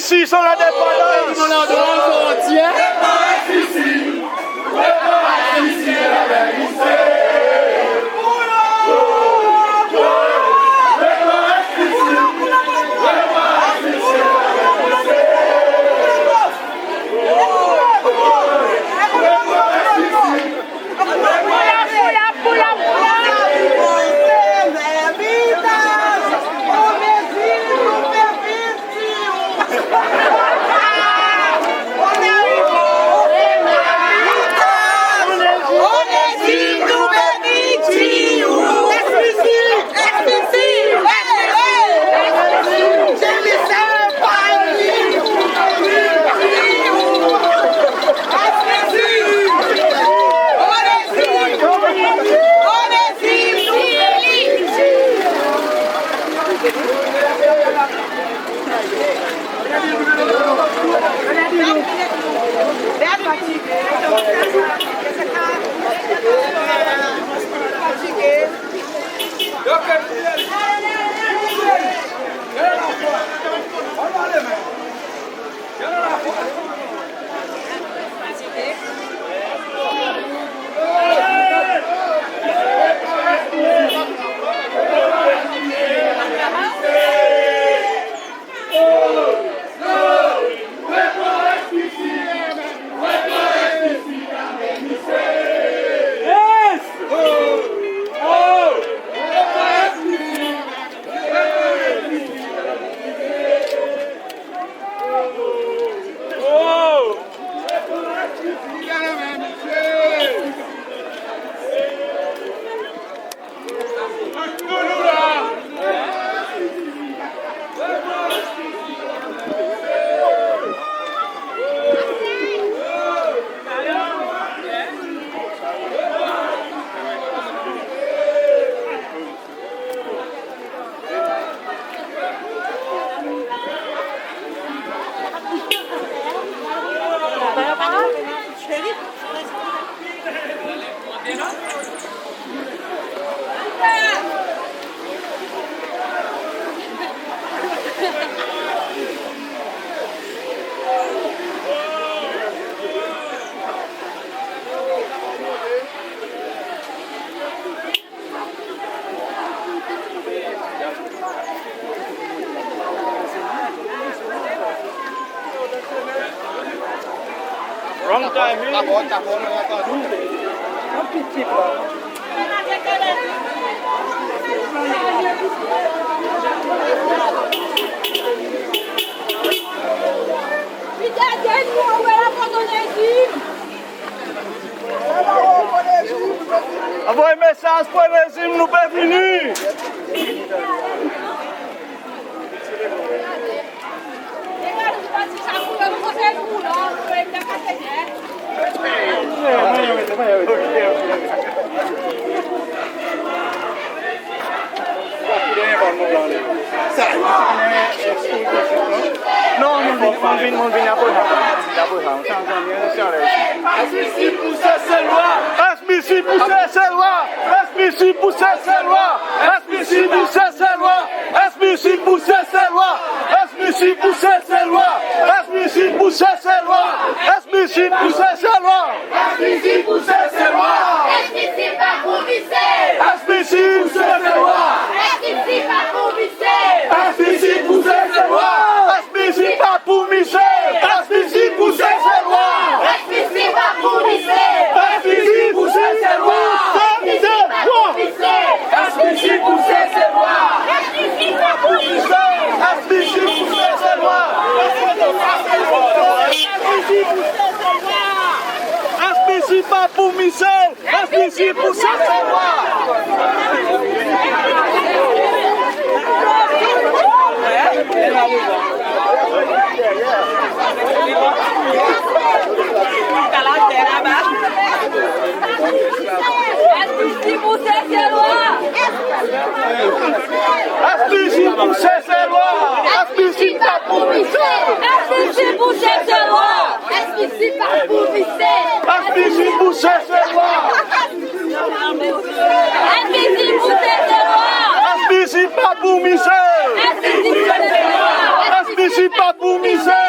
Si son lendepandans. Wrong timing. Anvoy mesaz pour rezim, nou pe vini. Non, mon vin, mon vin, mon vin apre sa. Mon vin apre sa. Mon sanz lanmyans, mon sanz lanmyans. S B C pour Seselwa! S B C pour Seselwa! S B C pour Seselwa! S B C pour Seselwa! S B C pour Seselwa! S B C pour Seselwa! S B C pour Seselwa! S B C pour Seselwa! S B C pour Seselwa! S B C pa pour mize! S B C pour Seselwa! S B C pa pour mize! S B C pour Seselwa! S B C pa pour mize! S B C pour Seselwa! S B C pa pour mize! S B C pour Seselwa! Seselwa! S B C pour Seselwa! S B C pa pour mize! S B C pour Seselwa! S B C pa pour mize! S B C pour Seselwa! S B C pour Seselwa! S B C pour Seselwa! S B C pa pour mize! S B C pour Seselwa! S B C pa pour mize! S B C pour Seselwa! S B C pour Seselwa! S B C pa pour mize! S B C pour Seselwa! S B C pa pour mize!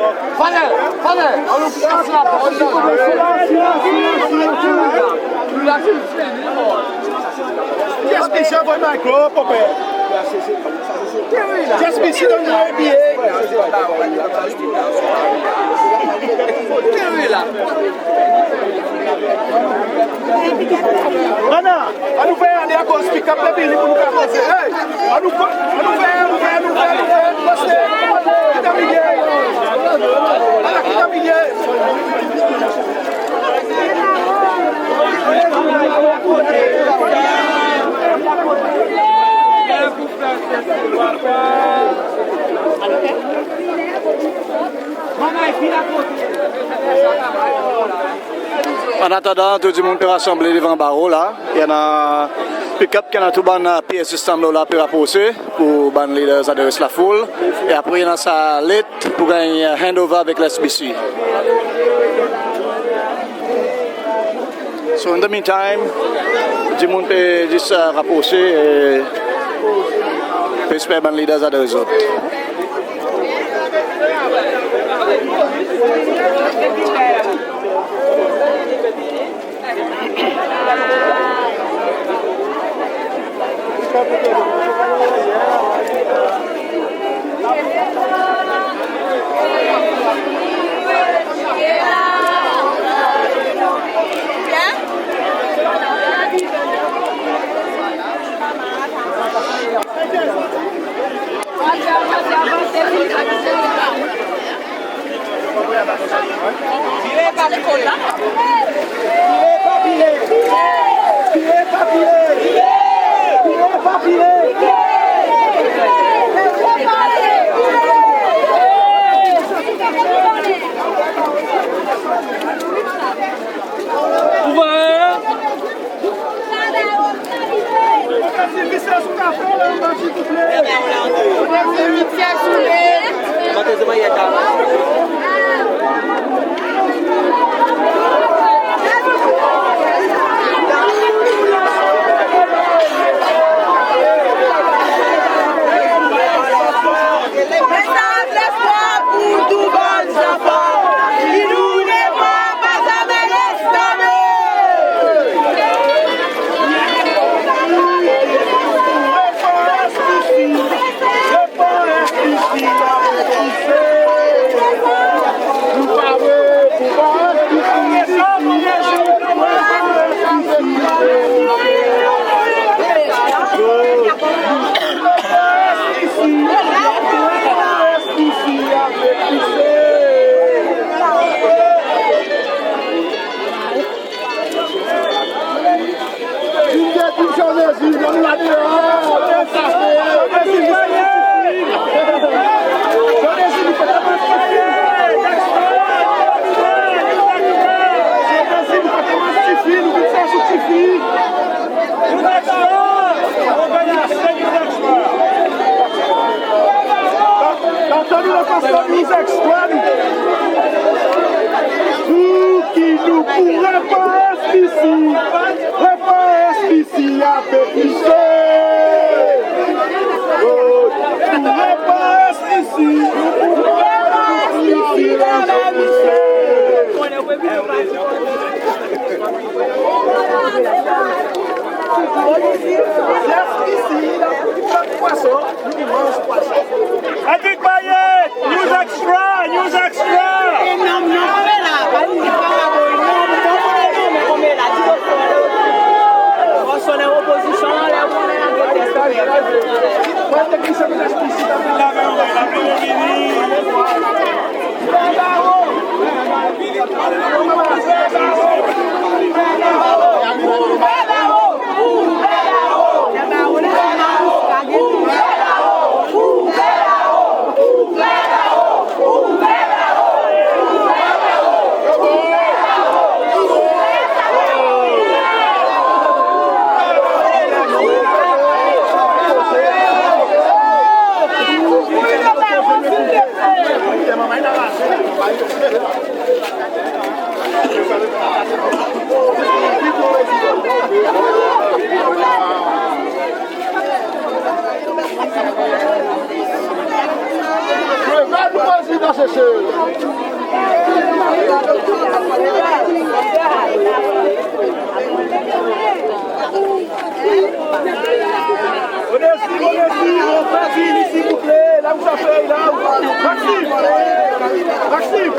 Father, father, annou kas la port la. Yes, Michel, anvoy mikro, konper. Just be sit down there, A B A. Anna, annou fer ale akoz pikap pe vini pour nou komanse. Hey, annou, annou fer, annou fer, annou fer, annou fer. Kit a milye. Anna, kit a milye. An atandan tou dimoun pe rasanble devan baro la, i annan pikap ki annan tou bann, uh, P S Istanbul la pe raprose pour bann leaders adres lafoul. E apre i annan sa let pour ganny, uh, hand over avek l'S B C. So in the meantime, dimoun pe zis, uh, raprose e pe esper bann leaders adres zot. Pour ki nou pou repare S B C, repare S B C avek Michel. Repare S B C, repare S B C avek Michel. Patrick Payet, News Extra, News Extra. Onezim, Onezim, mon frer, vini silvouple. La ou sa fer la ou? Maxime! Maxime!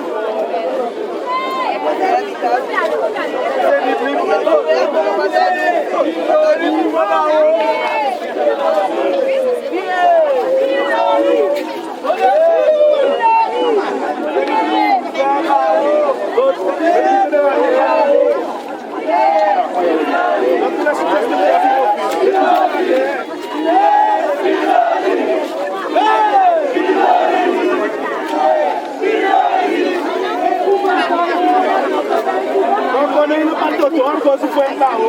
Mon konnen i annan pa Toto akoz i frer la o.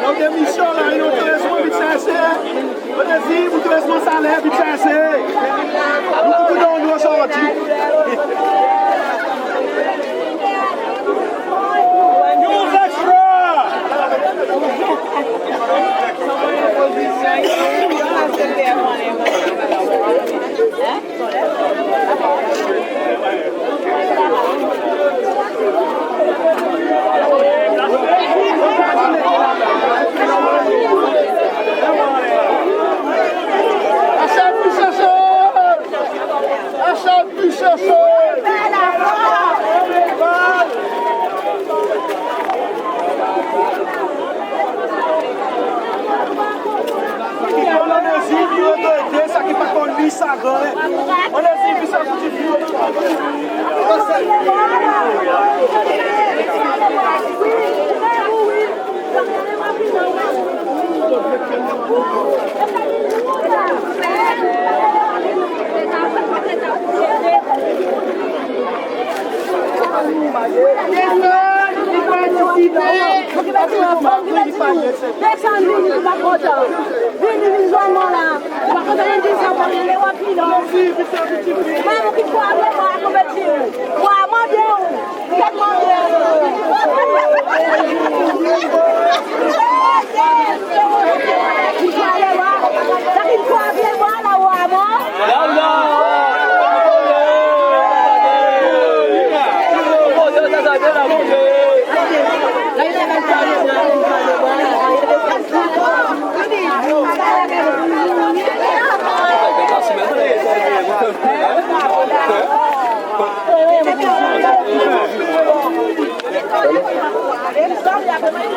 Alor, demisyon la, nou tou les mon vin serse. Onezim, nou tou les mon saler, vin serse. Nou tou donn nou sorti. News Extra! Desann vini, nou pa kontan. Vini, vini zwenn mwan la. Nou pa kontan vin dir sa, pa vin lewa pilon. Mwen, mwen ki krwar vreman a konpetision. Wa, mande ou.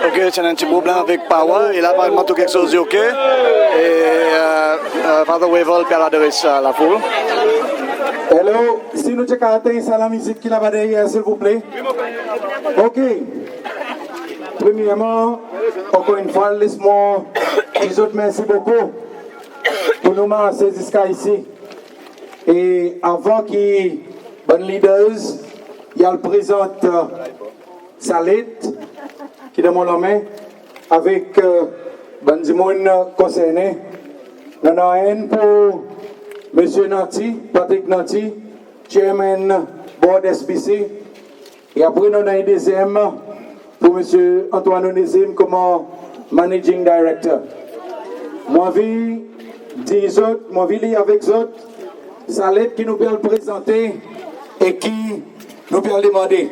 Ok, ti annan en pti problenm avek power, e la aparenman tou keksoz i ok. E, e, e, Father Wavel pe al adres, e, lafoul. Hello, si nou ti kapab etenn sa lamizik ki laba deryer, silvouple. Ok. Premyerman, ankor enn fwa, les mwan dir zot mersi bokou pour nou marse ziska isi. E avan ki bann leaders i al prezant, e, sa let ki dan mon lanmen avek, e, bann dimoun konsernen, nou annan enn pour Msye Nanty, Patrick Nanty, Chairman Board S B C, e apre nou annan en dezyenm pour Msye Antoine Onezime konman Managing Director. Mon anvi dir zot, mon anvi lir avek zot sa let ki nou pe al prezante e ki nou pe al demande.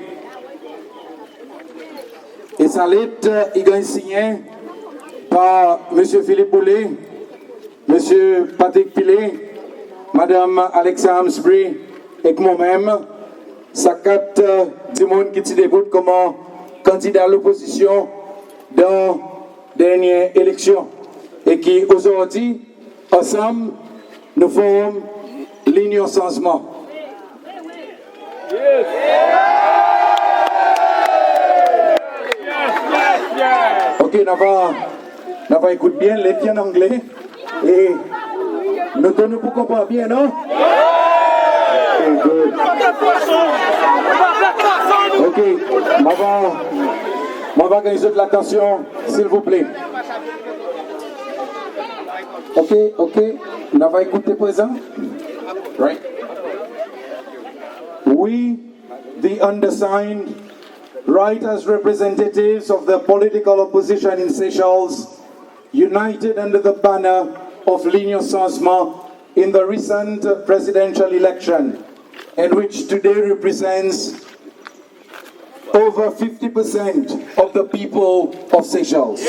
E sa let, e, i ganny sinyen par Msye Philippe Boullée, Msye Patrick Pillay, Madanm Alexa Amsbury ek mwan menm, sa kat, e, dimoun ki ti debout konman kandida lopozisyon dan dernyen eleksyon e ki ozordi, ansanm, nou form Linyon Sanzman. Ok, nou ava, nou ava ekout byen, let i an angle. E nou tou nou pou konpran byen, non? Ok, good. Ok, mon ava, mon ava ganny zot latansyon, silvouple. Ok, ok, nou ava ekoute prezan. Right. We, the undersigned, Right as representatives of the political opposition in Seychelles united under the banner of Linyon Sanzman in the recent presidential election, and which today represents over fifty percent of the people of Seychelles.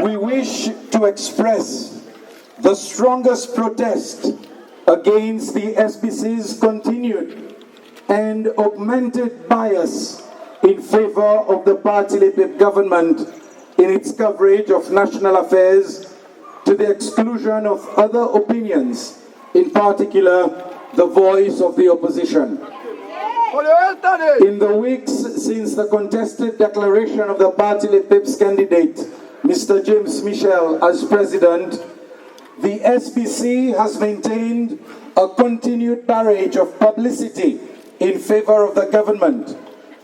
We wish to express the strongest protest against the S P C's continued and augmented bias in favor of the Parti Lepep government in its coverage of national affairs, to the exclusion of other opinions, in particular the voice of the opposition. In the weeks since the contested declaration of the Parti Lepep's candidate, Mr James Michel, as president, the S P C has maintained a continued barrage of publicity in favor of the government,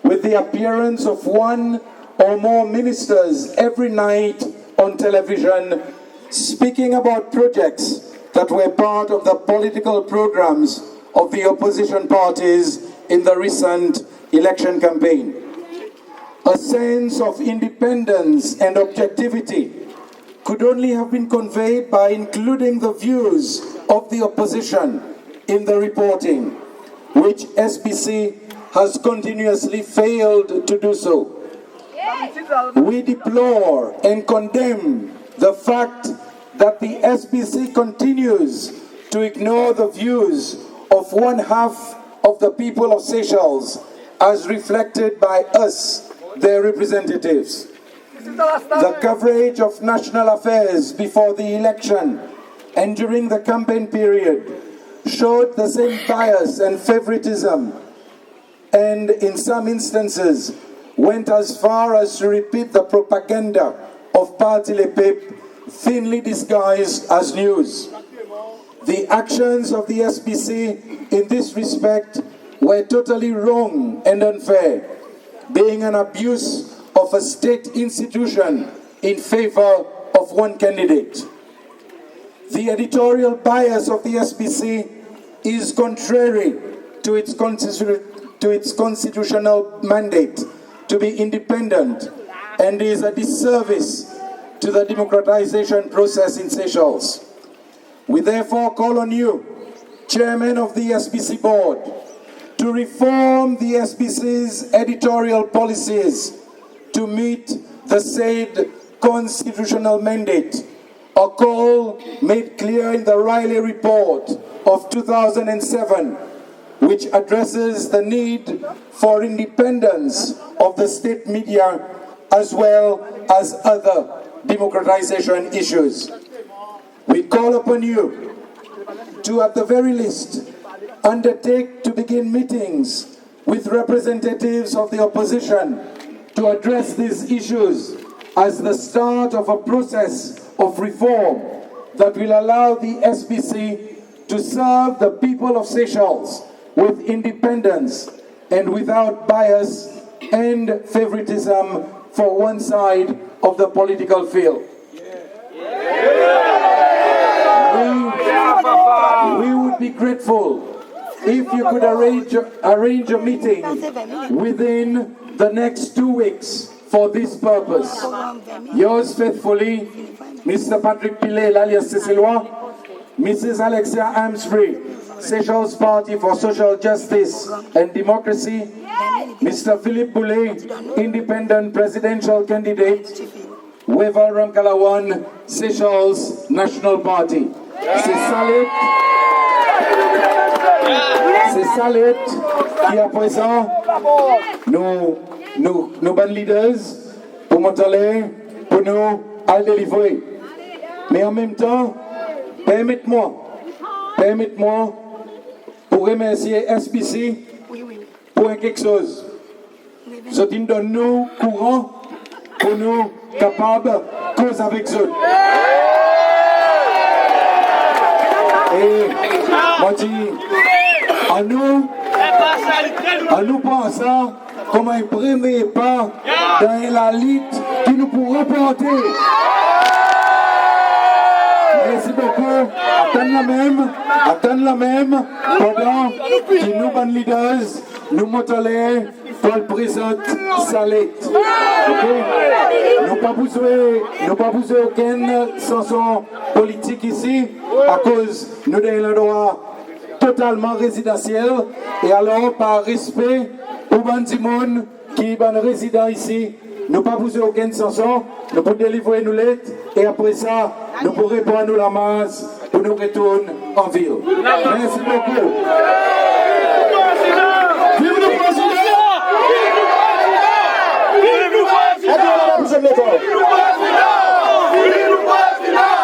with the appearance of one or more ministers every night on television speaking about projects that were part of the political programs of the opposition parties in the recent election campaign. A sense of independence and objectivity could only have been conveyed by including the views of the opposition in the reporting, which S P C has continuously failed to do so. We deplore and condemn the fact that the S P C continues to ignore the views of one half of the people of Seychelles, as reflected by us, their representatives. The coverage of national affairs before the election and during the campaign period showed the same bias and favoritism, and in some instances went as far as to repeat the propaganda of Parti Lepep, thinly disguised as news. The actions of the S P C in this respect were totally wrong and unfair, being an abuse of a state institution in favor of one candidate. The editorial bias of the S P C is contrary to its, constitu- to its constitutional mandate to be independent and is a disservice to the democratization process in Seychelles. We therefore call on you, Chairman of the S P C Board, to reform the S P C's editorial policies to meet the said constitutional mandate, a call made clear in the Riley Report of two thousand and seven, which addresses the need for independence of the state media as well as other democratization issues. We call upon you to, at the very least, undertake to begin meetings with representatives of the opposition to address these issues as the start of a process of reform that will allow the S P C to serve the people of Seychelles with independence and without bias and favoritism for one side of the political field. We, we would be grateful if you could arrange, arrange a meeting within the next two weeks for this purpose. Yours faithfully, Mr Patrick Pillay, l'Alliance Seychelloise, Mrs Alexia Amesbury, Seychelles Party for Social Justice and Democracy, Mr Philippe Boulay, Independent Presidential Candidate, Wavel Ramkalawan, Seychelles National Party. Se sa let, se sa let ki aprezan nou, nou, nou bann leaders pou mont anler pou nou al delivre. Me anmenmtan, permet mwan, permet mwan pou remersye S P C pou en keksoz. Zot in donn nou kouran pou nou kapab koz avek zot. E mon dir, annou, annou pran sa konman en premye pa dan en lalit ki nou pou ranporte. Mersi bokou. Atann la menm, atann la menm, pandan ki nou bann leaders, nou mont anler pour al prezant sa let. OK? Nou pa pou zwe, nou pa pou zwe okenn sanson politik isi, akoz nou dan en landrwa totalman rezidansyel, e alor par respe pour bann dimoun ki bann rezidan isi, nou pa pou zwe okenn sanson, nou pou delivre nou let, e apre sa, nou pou repran nou lamars pour nou retourn anvil. Mersi bokou. Viv nou Prezidan! Viv nou Prezidan! Viv nou Prezidan! Viv nou Prezidan!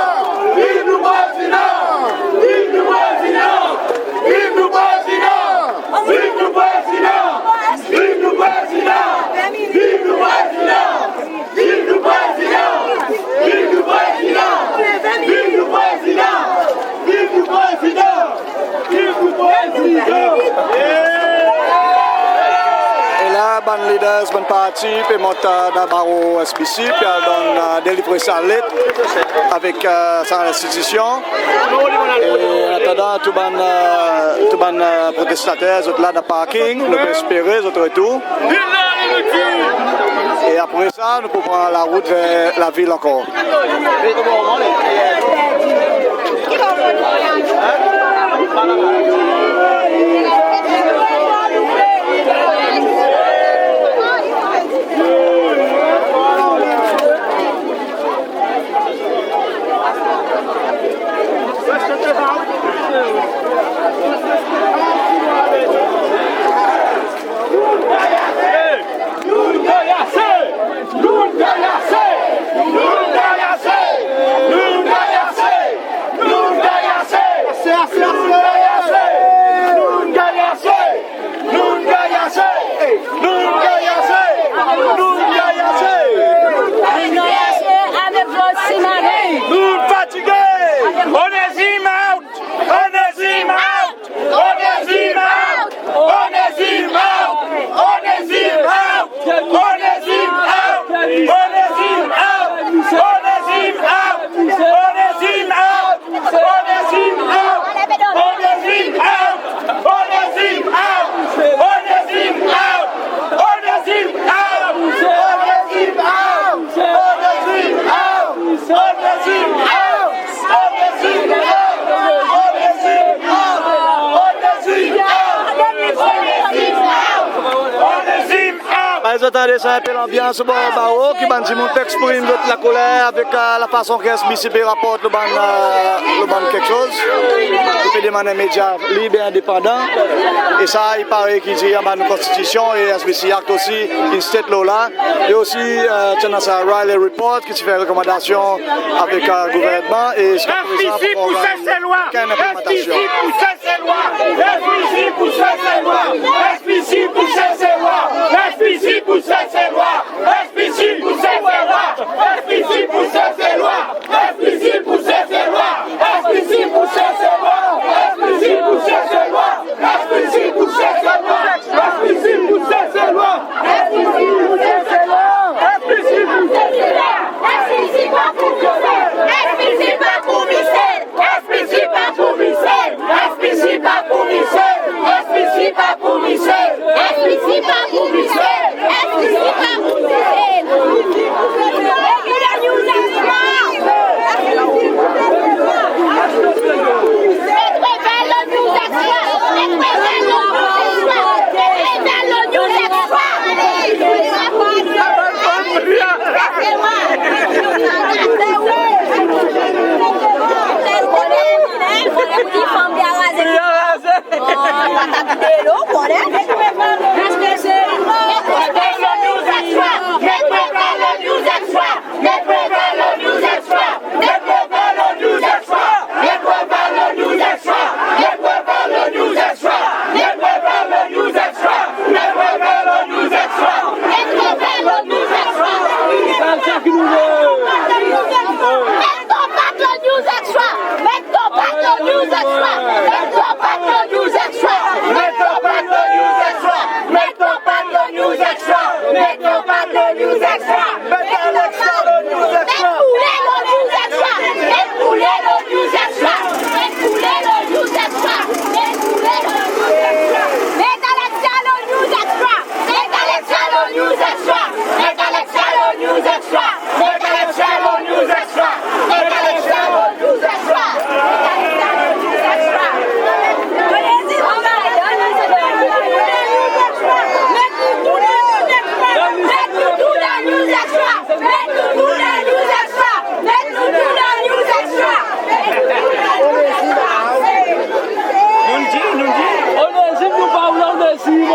Viv nou Prezidan! Viv nou Prezidan! Viv nou Prezidan! Viv nou Prezidan! Viv nou Prezidan! Viv nou Prezidan! Viv nou Prezidan! Viv nou Prezidan! Viv nou Prezidan! Viv nou Prezidan! E la bann leaders, bann parti pe mont dan baro SBC, pe al donn, delivre sa let avek sa lenstitisyon. E an atandan, tou bann, tou bann protestater zot la dan parking, nou pe espere zot retour. E apre sa nou pou pran larout ver lavil ankor. Nou'n ganny ase! Nou'n ganny ase! Nou'n ganny ase! Nou'n ganny ase! Nou'n ganny ase! Nou'n fatige! Onezim out! Onezim out! Onezim out! Onezim out! Onezim out! Onezim out! Onezim out! Onezim out! Onezim out! Onezim out! Parey zot tande sa en pe lanbyans obor baro ki bann dimoun pe eksprim zot lakoler avek lafason ki SBC pe raport lo bann, lo bann keksoz. I pe demann en medya lib e endepandan. E sa i parey ki dir anba nou konstitisyon e SBC Act osi in state lo la. E osi ti annan sa Riley Report ki ti fer rekomandasyon avek gouvernman e ziska prezan pa ankor ganny okenn enplimantasyon.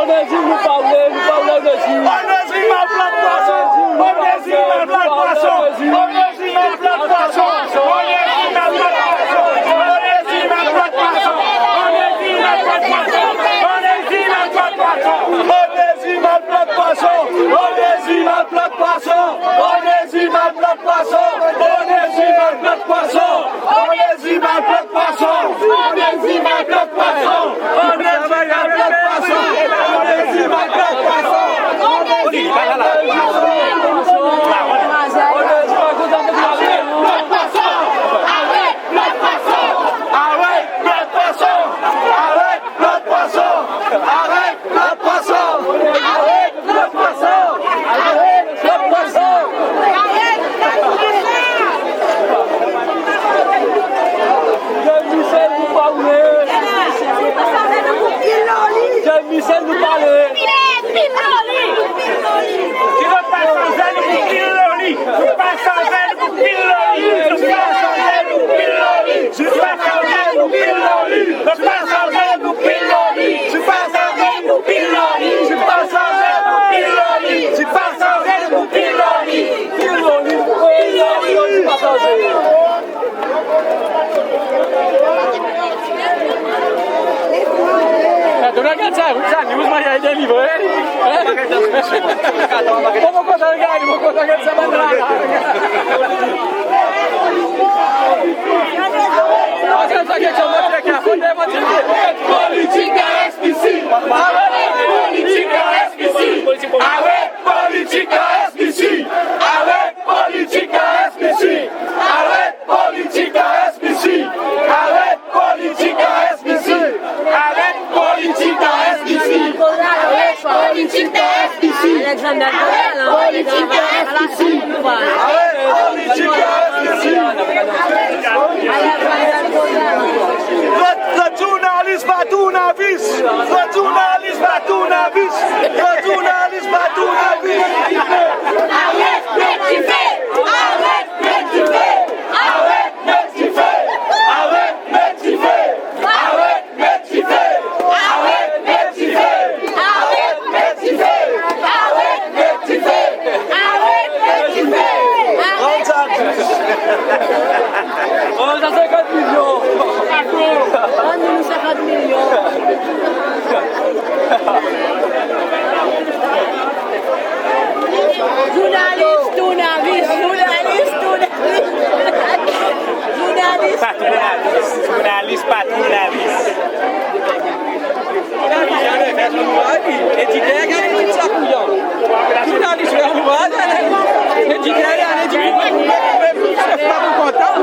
Onezim, nou pa vle, nou pa vle Onezim. Onezim al plant pwason. Onezim al plant pwason. Onezim al plant pwason. Onezim al plant pwason. Onezim al plant pwason. Onezim al plant pwason. Onezim al plant pwason. Onezim al plant pwason. Onezim al plant pwason. Onezim al plant pwason. Onezim al plant pwason. Aret plant pwason. Aret plant pwason. Aret plant pwason. Aret plant pwason. Aret plant pwason. Aret plant pwason. Aret plant pwason. James Michel, nou pa vle. James Michel, nou pa vle. Pil lo li. Pil lo li. Pil lo li. Pil lo li. Pil lo li. Pil lo li. Pil lo li. Donn gard sa, sa news mannyer i delivre. Mon kontan gard, mon kontan gard sa bann la. Aret politik dan S P C. Aret politik dan S P C. Aret politik dan S P C. Aret politik dan S P C. Aret politik dan S P C. Aret politik dan S P C. Aret politik dan S P C. Aret politik dan S P C. Aret politik dan S P C. Aret politik dan S P C. Zot, zot zournalis pa tournavis. Zot zournalis pa tournavis. Zot zournalis pa tournavis. Aret met dife. Aret met dife. Aret met dife. Aret met dife. Aret met dife. Aret met dife. Aret met dife. Aret met dife. Aret met dife. Aret met dife. Aret. Rann sa senkant milyon. Rann nou senkant milyon. Zournalis tournavis, zournalis tournavis. Zournalis. Pa tournavis, zournalis pa tournavis. Editer, gard sa kouyon. Zournalis fer annou, editer, gard, editer. Sef pa pou kontan.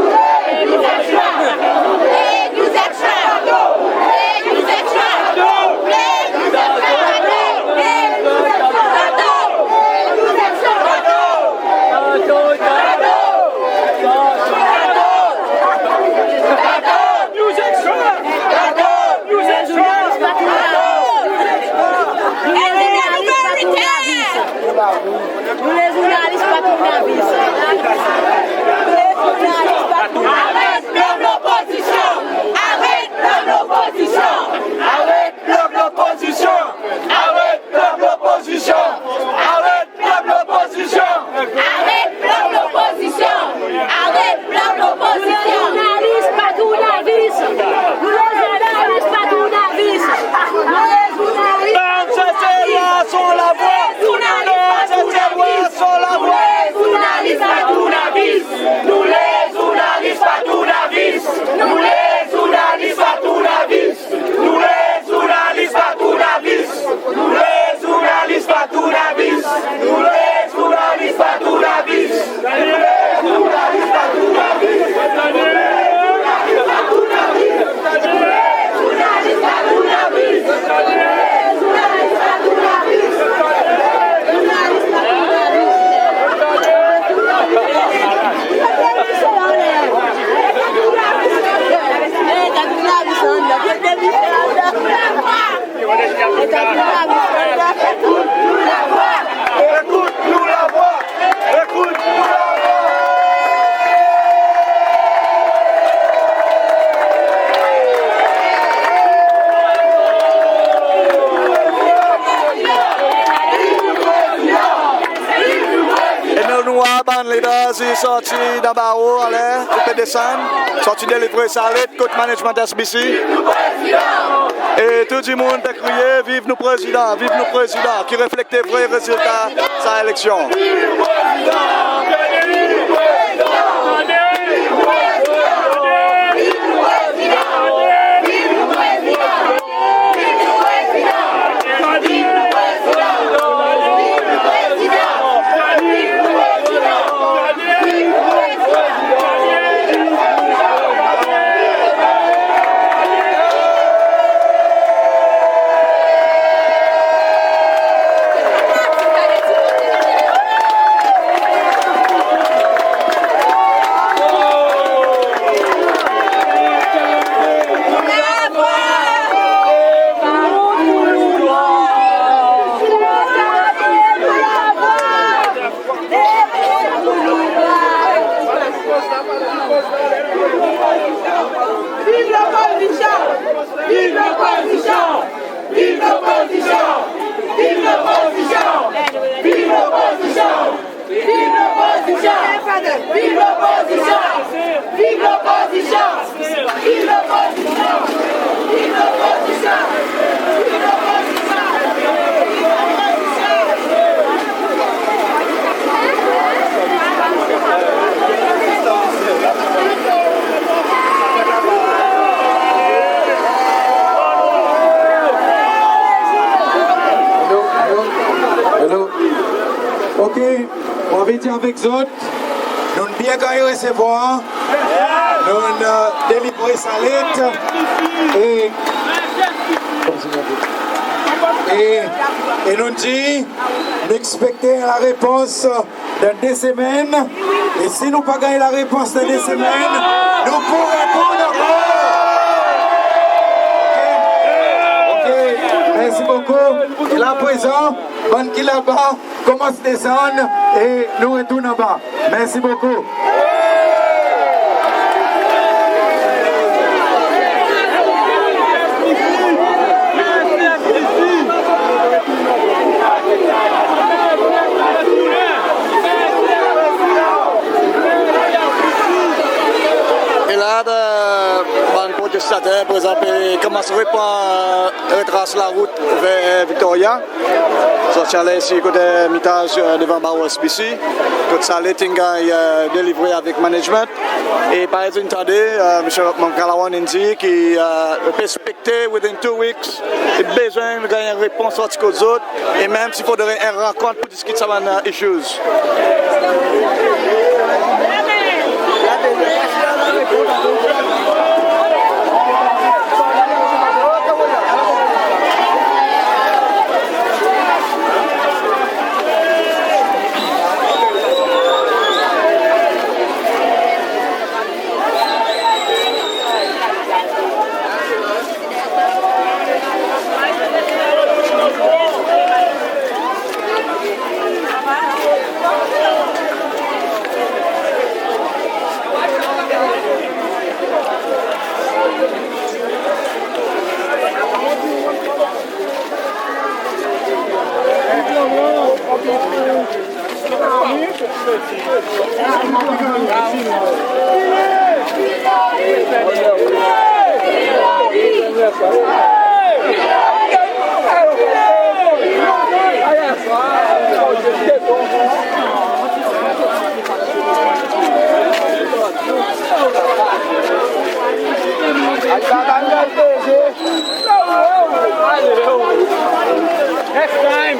Nou le zournalis pa tournavis. Nou le zournalis pa tournavis. Aret pep lopozisyon! Aret pep lopozisyon! Aret pep lopozisyon! Aret pep lopozisyon! Aret pep lopozisyon! Aret pep lopozisyon! Aret pep lopozisyon! Zournalis pa tournavis! Zournalis pa tournavis! Zournalis! Bann Seselwa, son lavwa! Bann Seselwa, son lavwa! Nou le zournalis pa tournavis! Nou le zournalis pa tournavis! Nou le zournalis pa tournavis! Nou le zournalis pa tournavis! Nou le zournalis pa tournavis! Nou le zournalis pa tournavis! Ekout nou lavwa! Ekout nou lavwa! Bann leaders i sorti dan baro, ale, ou pe desann, sorti delivre sa let kot management S B C. E tou dimoun pe kriye, "Viv nou Prezidan, viv nou Prezidan," ki reflekte vre rezilta sa eleksyon. Viv lopozisyon! Viv lopozisyon! Viv lopozisyon! Viv lopozisyon! Viv lopozisyon! Viv lopozisyon! Viv lopozisyon! Viv lopozisyon! Viv lopozisyon! Viv lopozisyon! Viv lopozisyon! Hello, hello. Hello. OK, mon anvi dir avek zot, nou'n byen ganny resevwar, nou'n, e, delivre sa let, e, e, e nou'n dir, nou ekspekte larepons dan de semenn, e si nou pa ganny larepons dan de semenn, nou pou retourn ankor. OK? OK, mersi bokou. E la prezan, bann ki laba, konmans desann e nou retourn anba. Mersi bokou. E la, bann protestater prezan pe konmans repran, retras larout ver Victoria. Sorti ale isi kot mitaz, e, devan baro S B C, kot sa let in ganny, e, delivre avek management. E parey zot in tande, e, Msye Ramkalawan in dir ki, e, pe ekspekte within two weeks, i bezwen ganny en repons sorti kot zot, e menm si fodre en rankont pou diskit sa bann, e, issues. Next time.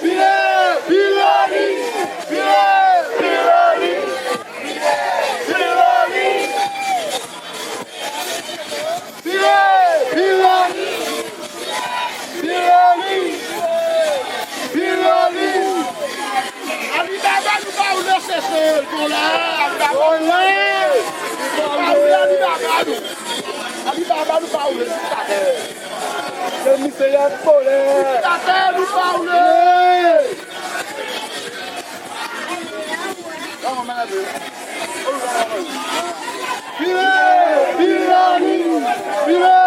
Vire! Vire li! Vire! Vire li! Vire li! Vire! Vire li! Vire li! Vire li! Ali Baba nou pa oule Sesel, bon la! Ali Baba nou pa oule! Nou pa oule Ali Baba nou! Ali Baba nou pa oule, diktater! Se misye i an koler! Diktater nou pa oule! Vire! Vire li! Vire!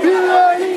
Vire li!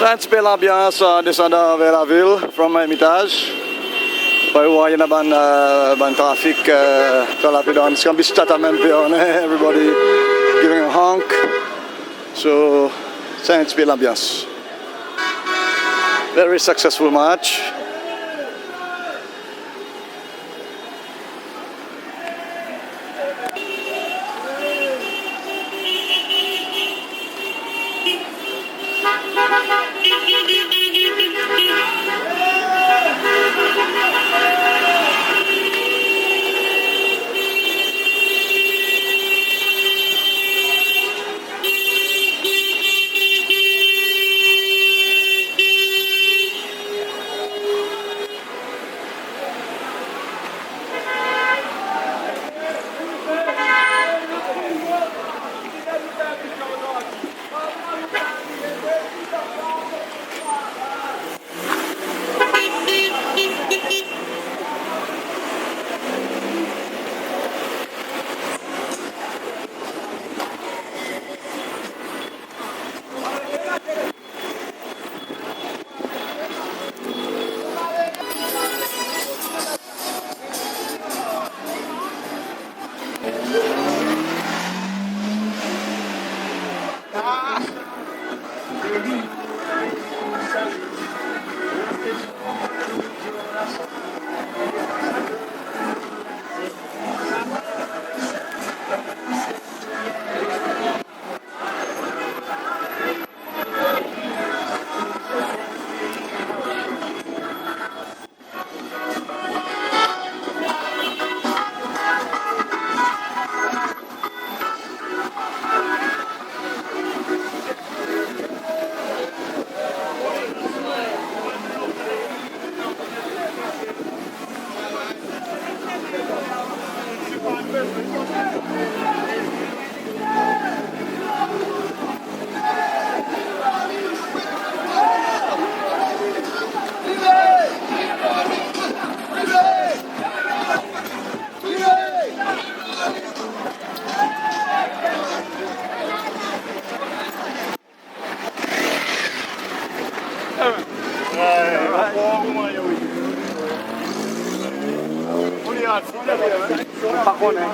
Sa en pti pe lanbyans an desandan ver lavil from Ermitaj. Ou war i annan bann, e, bann trafik, e, sa la pe dan, si an bis Tata menm pe annan, everybody giving a honk. So, sa en pti pe lanbyans. Very successful match. Pa konnen.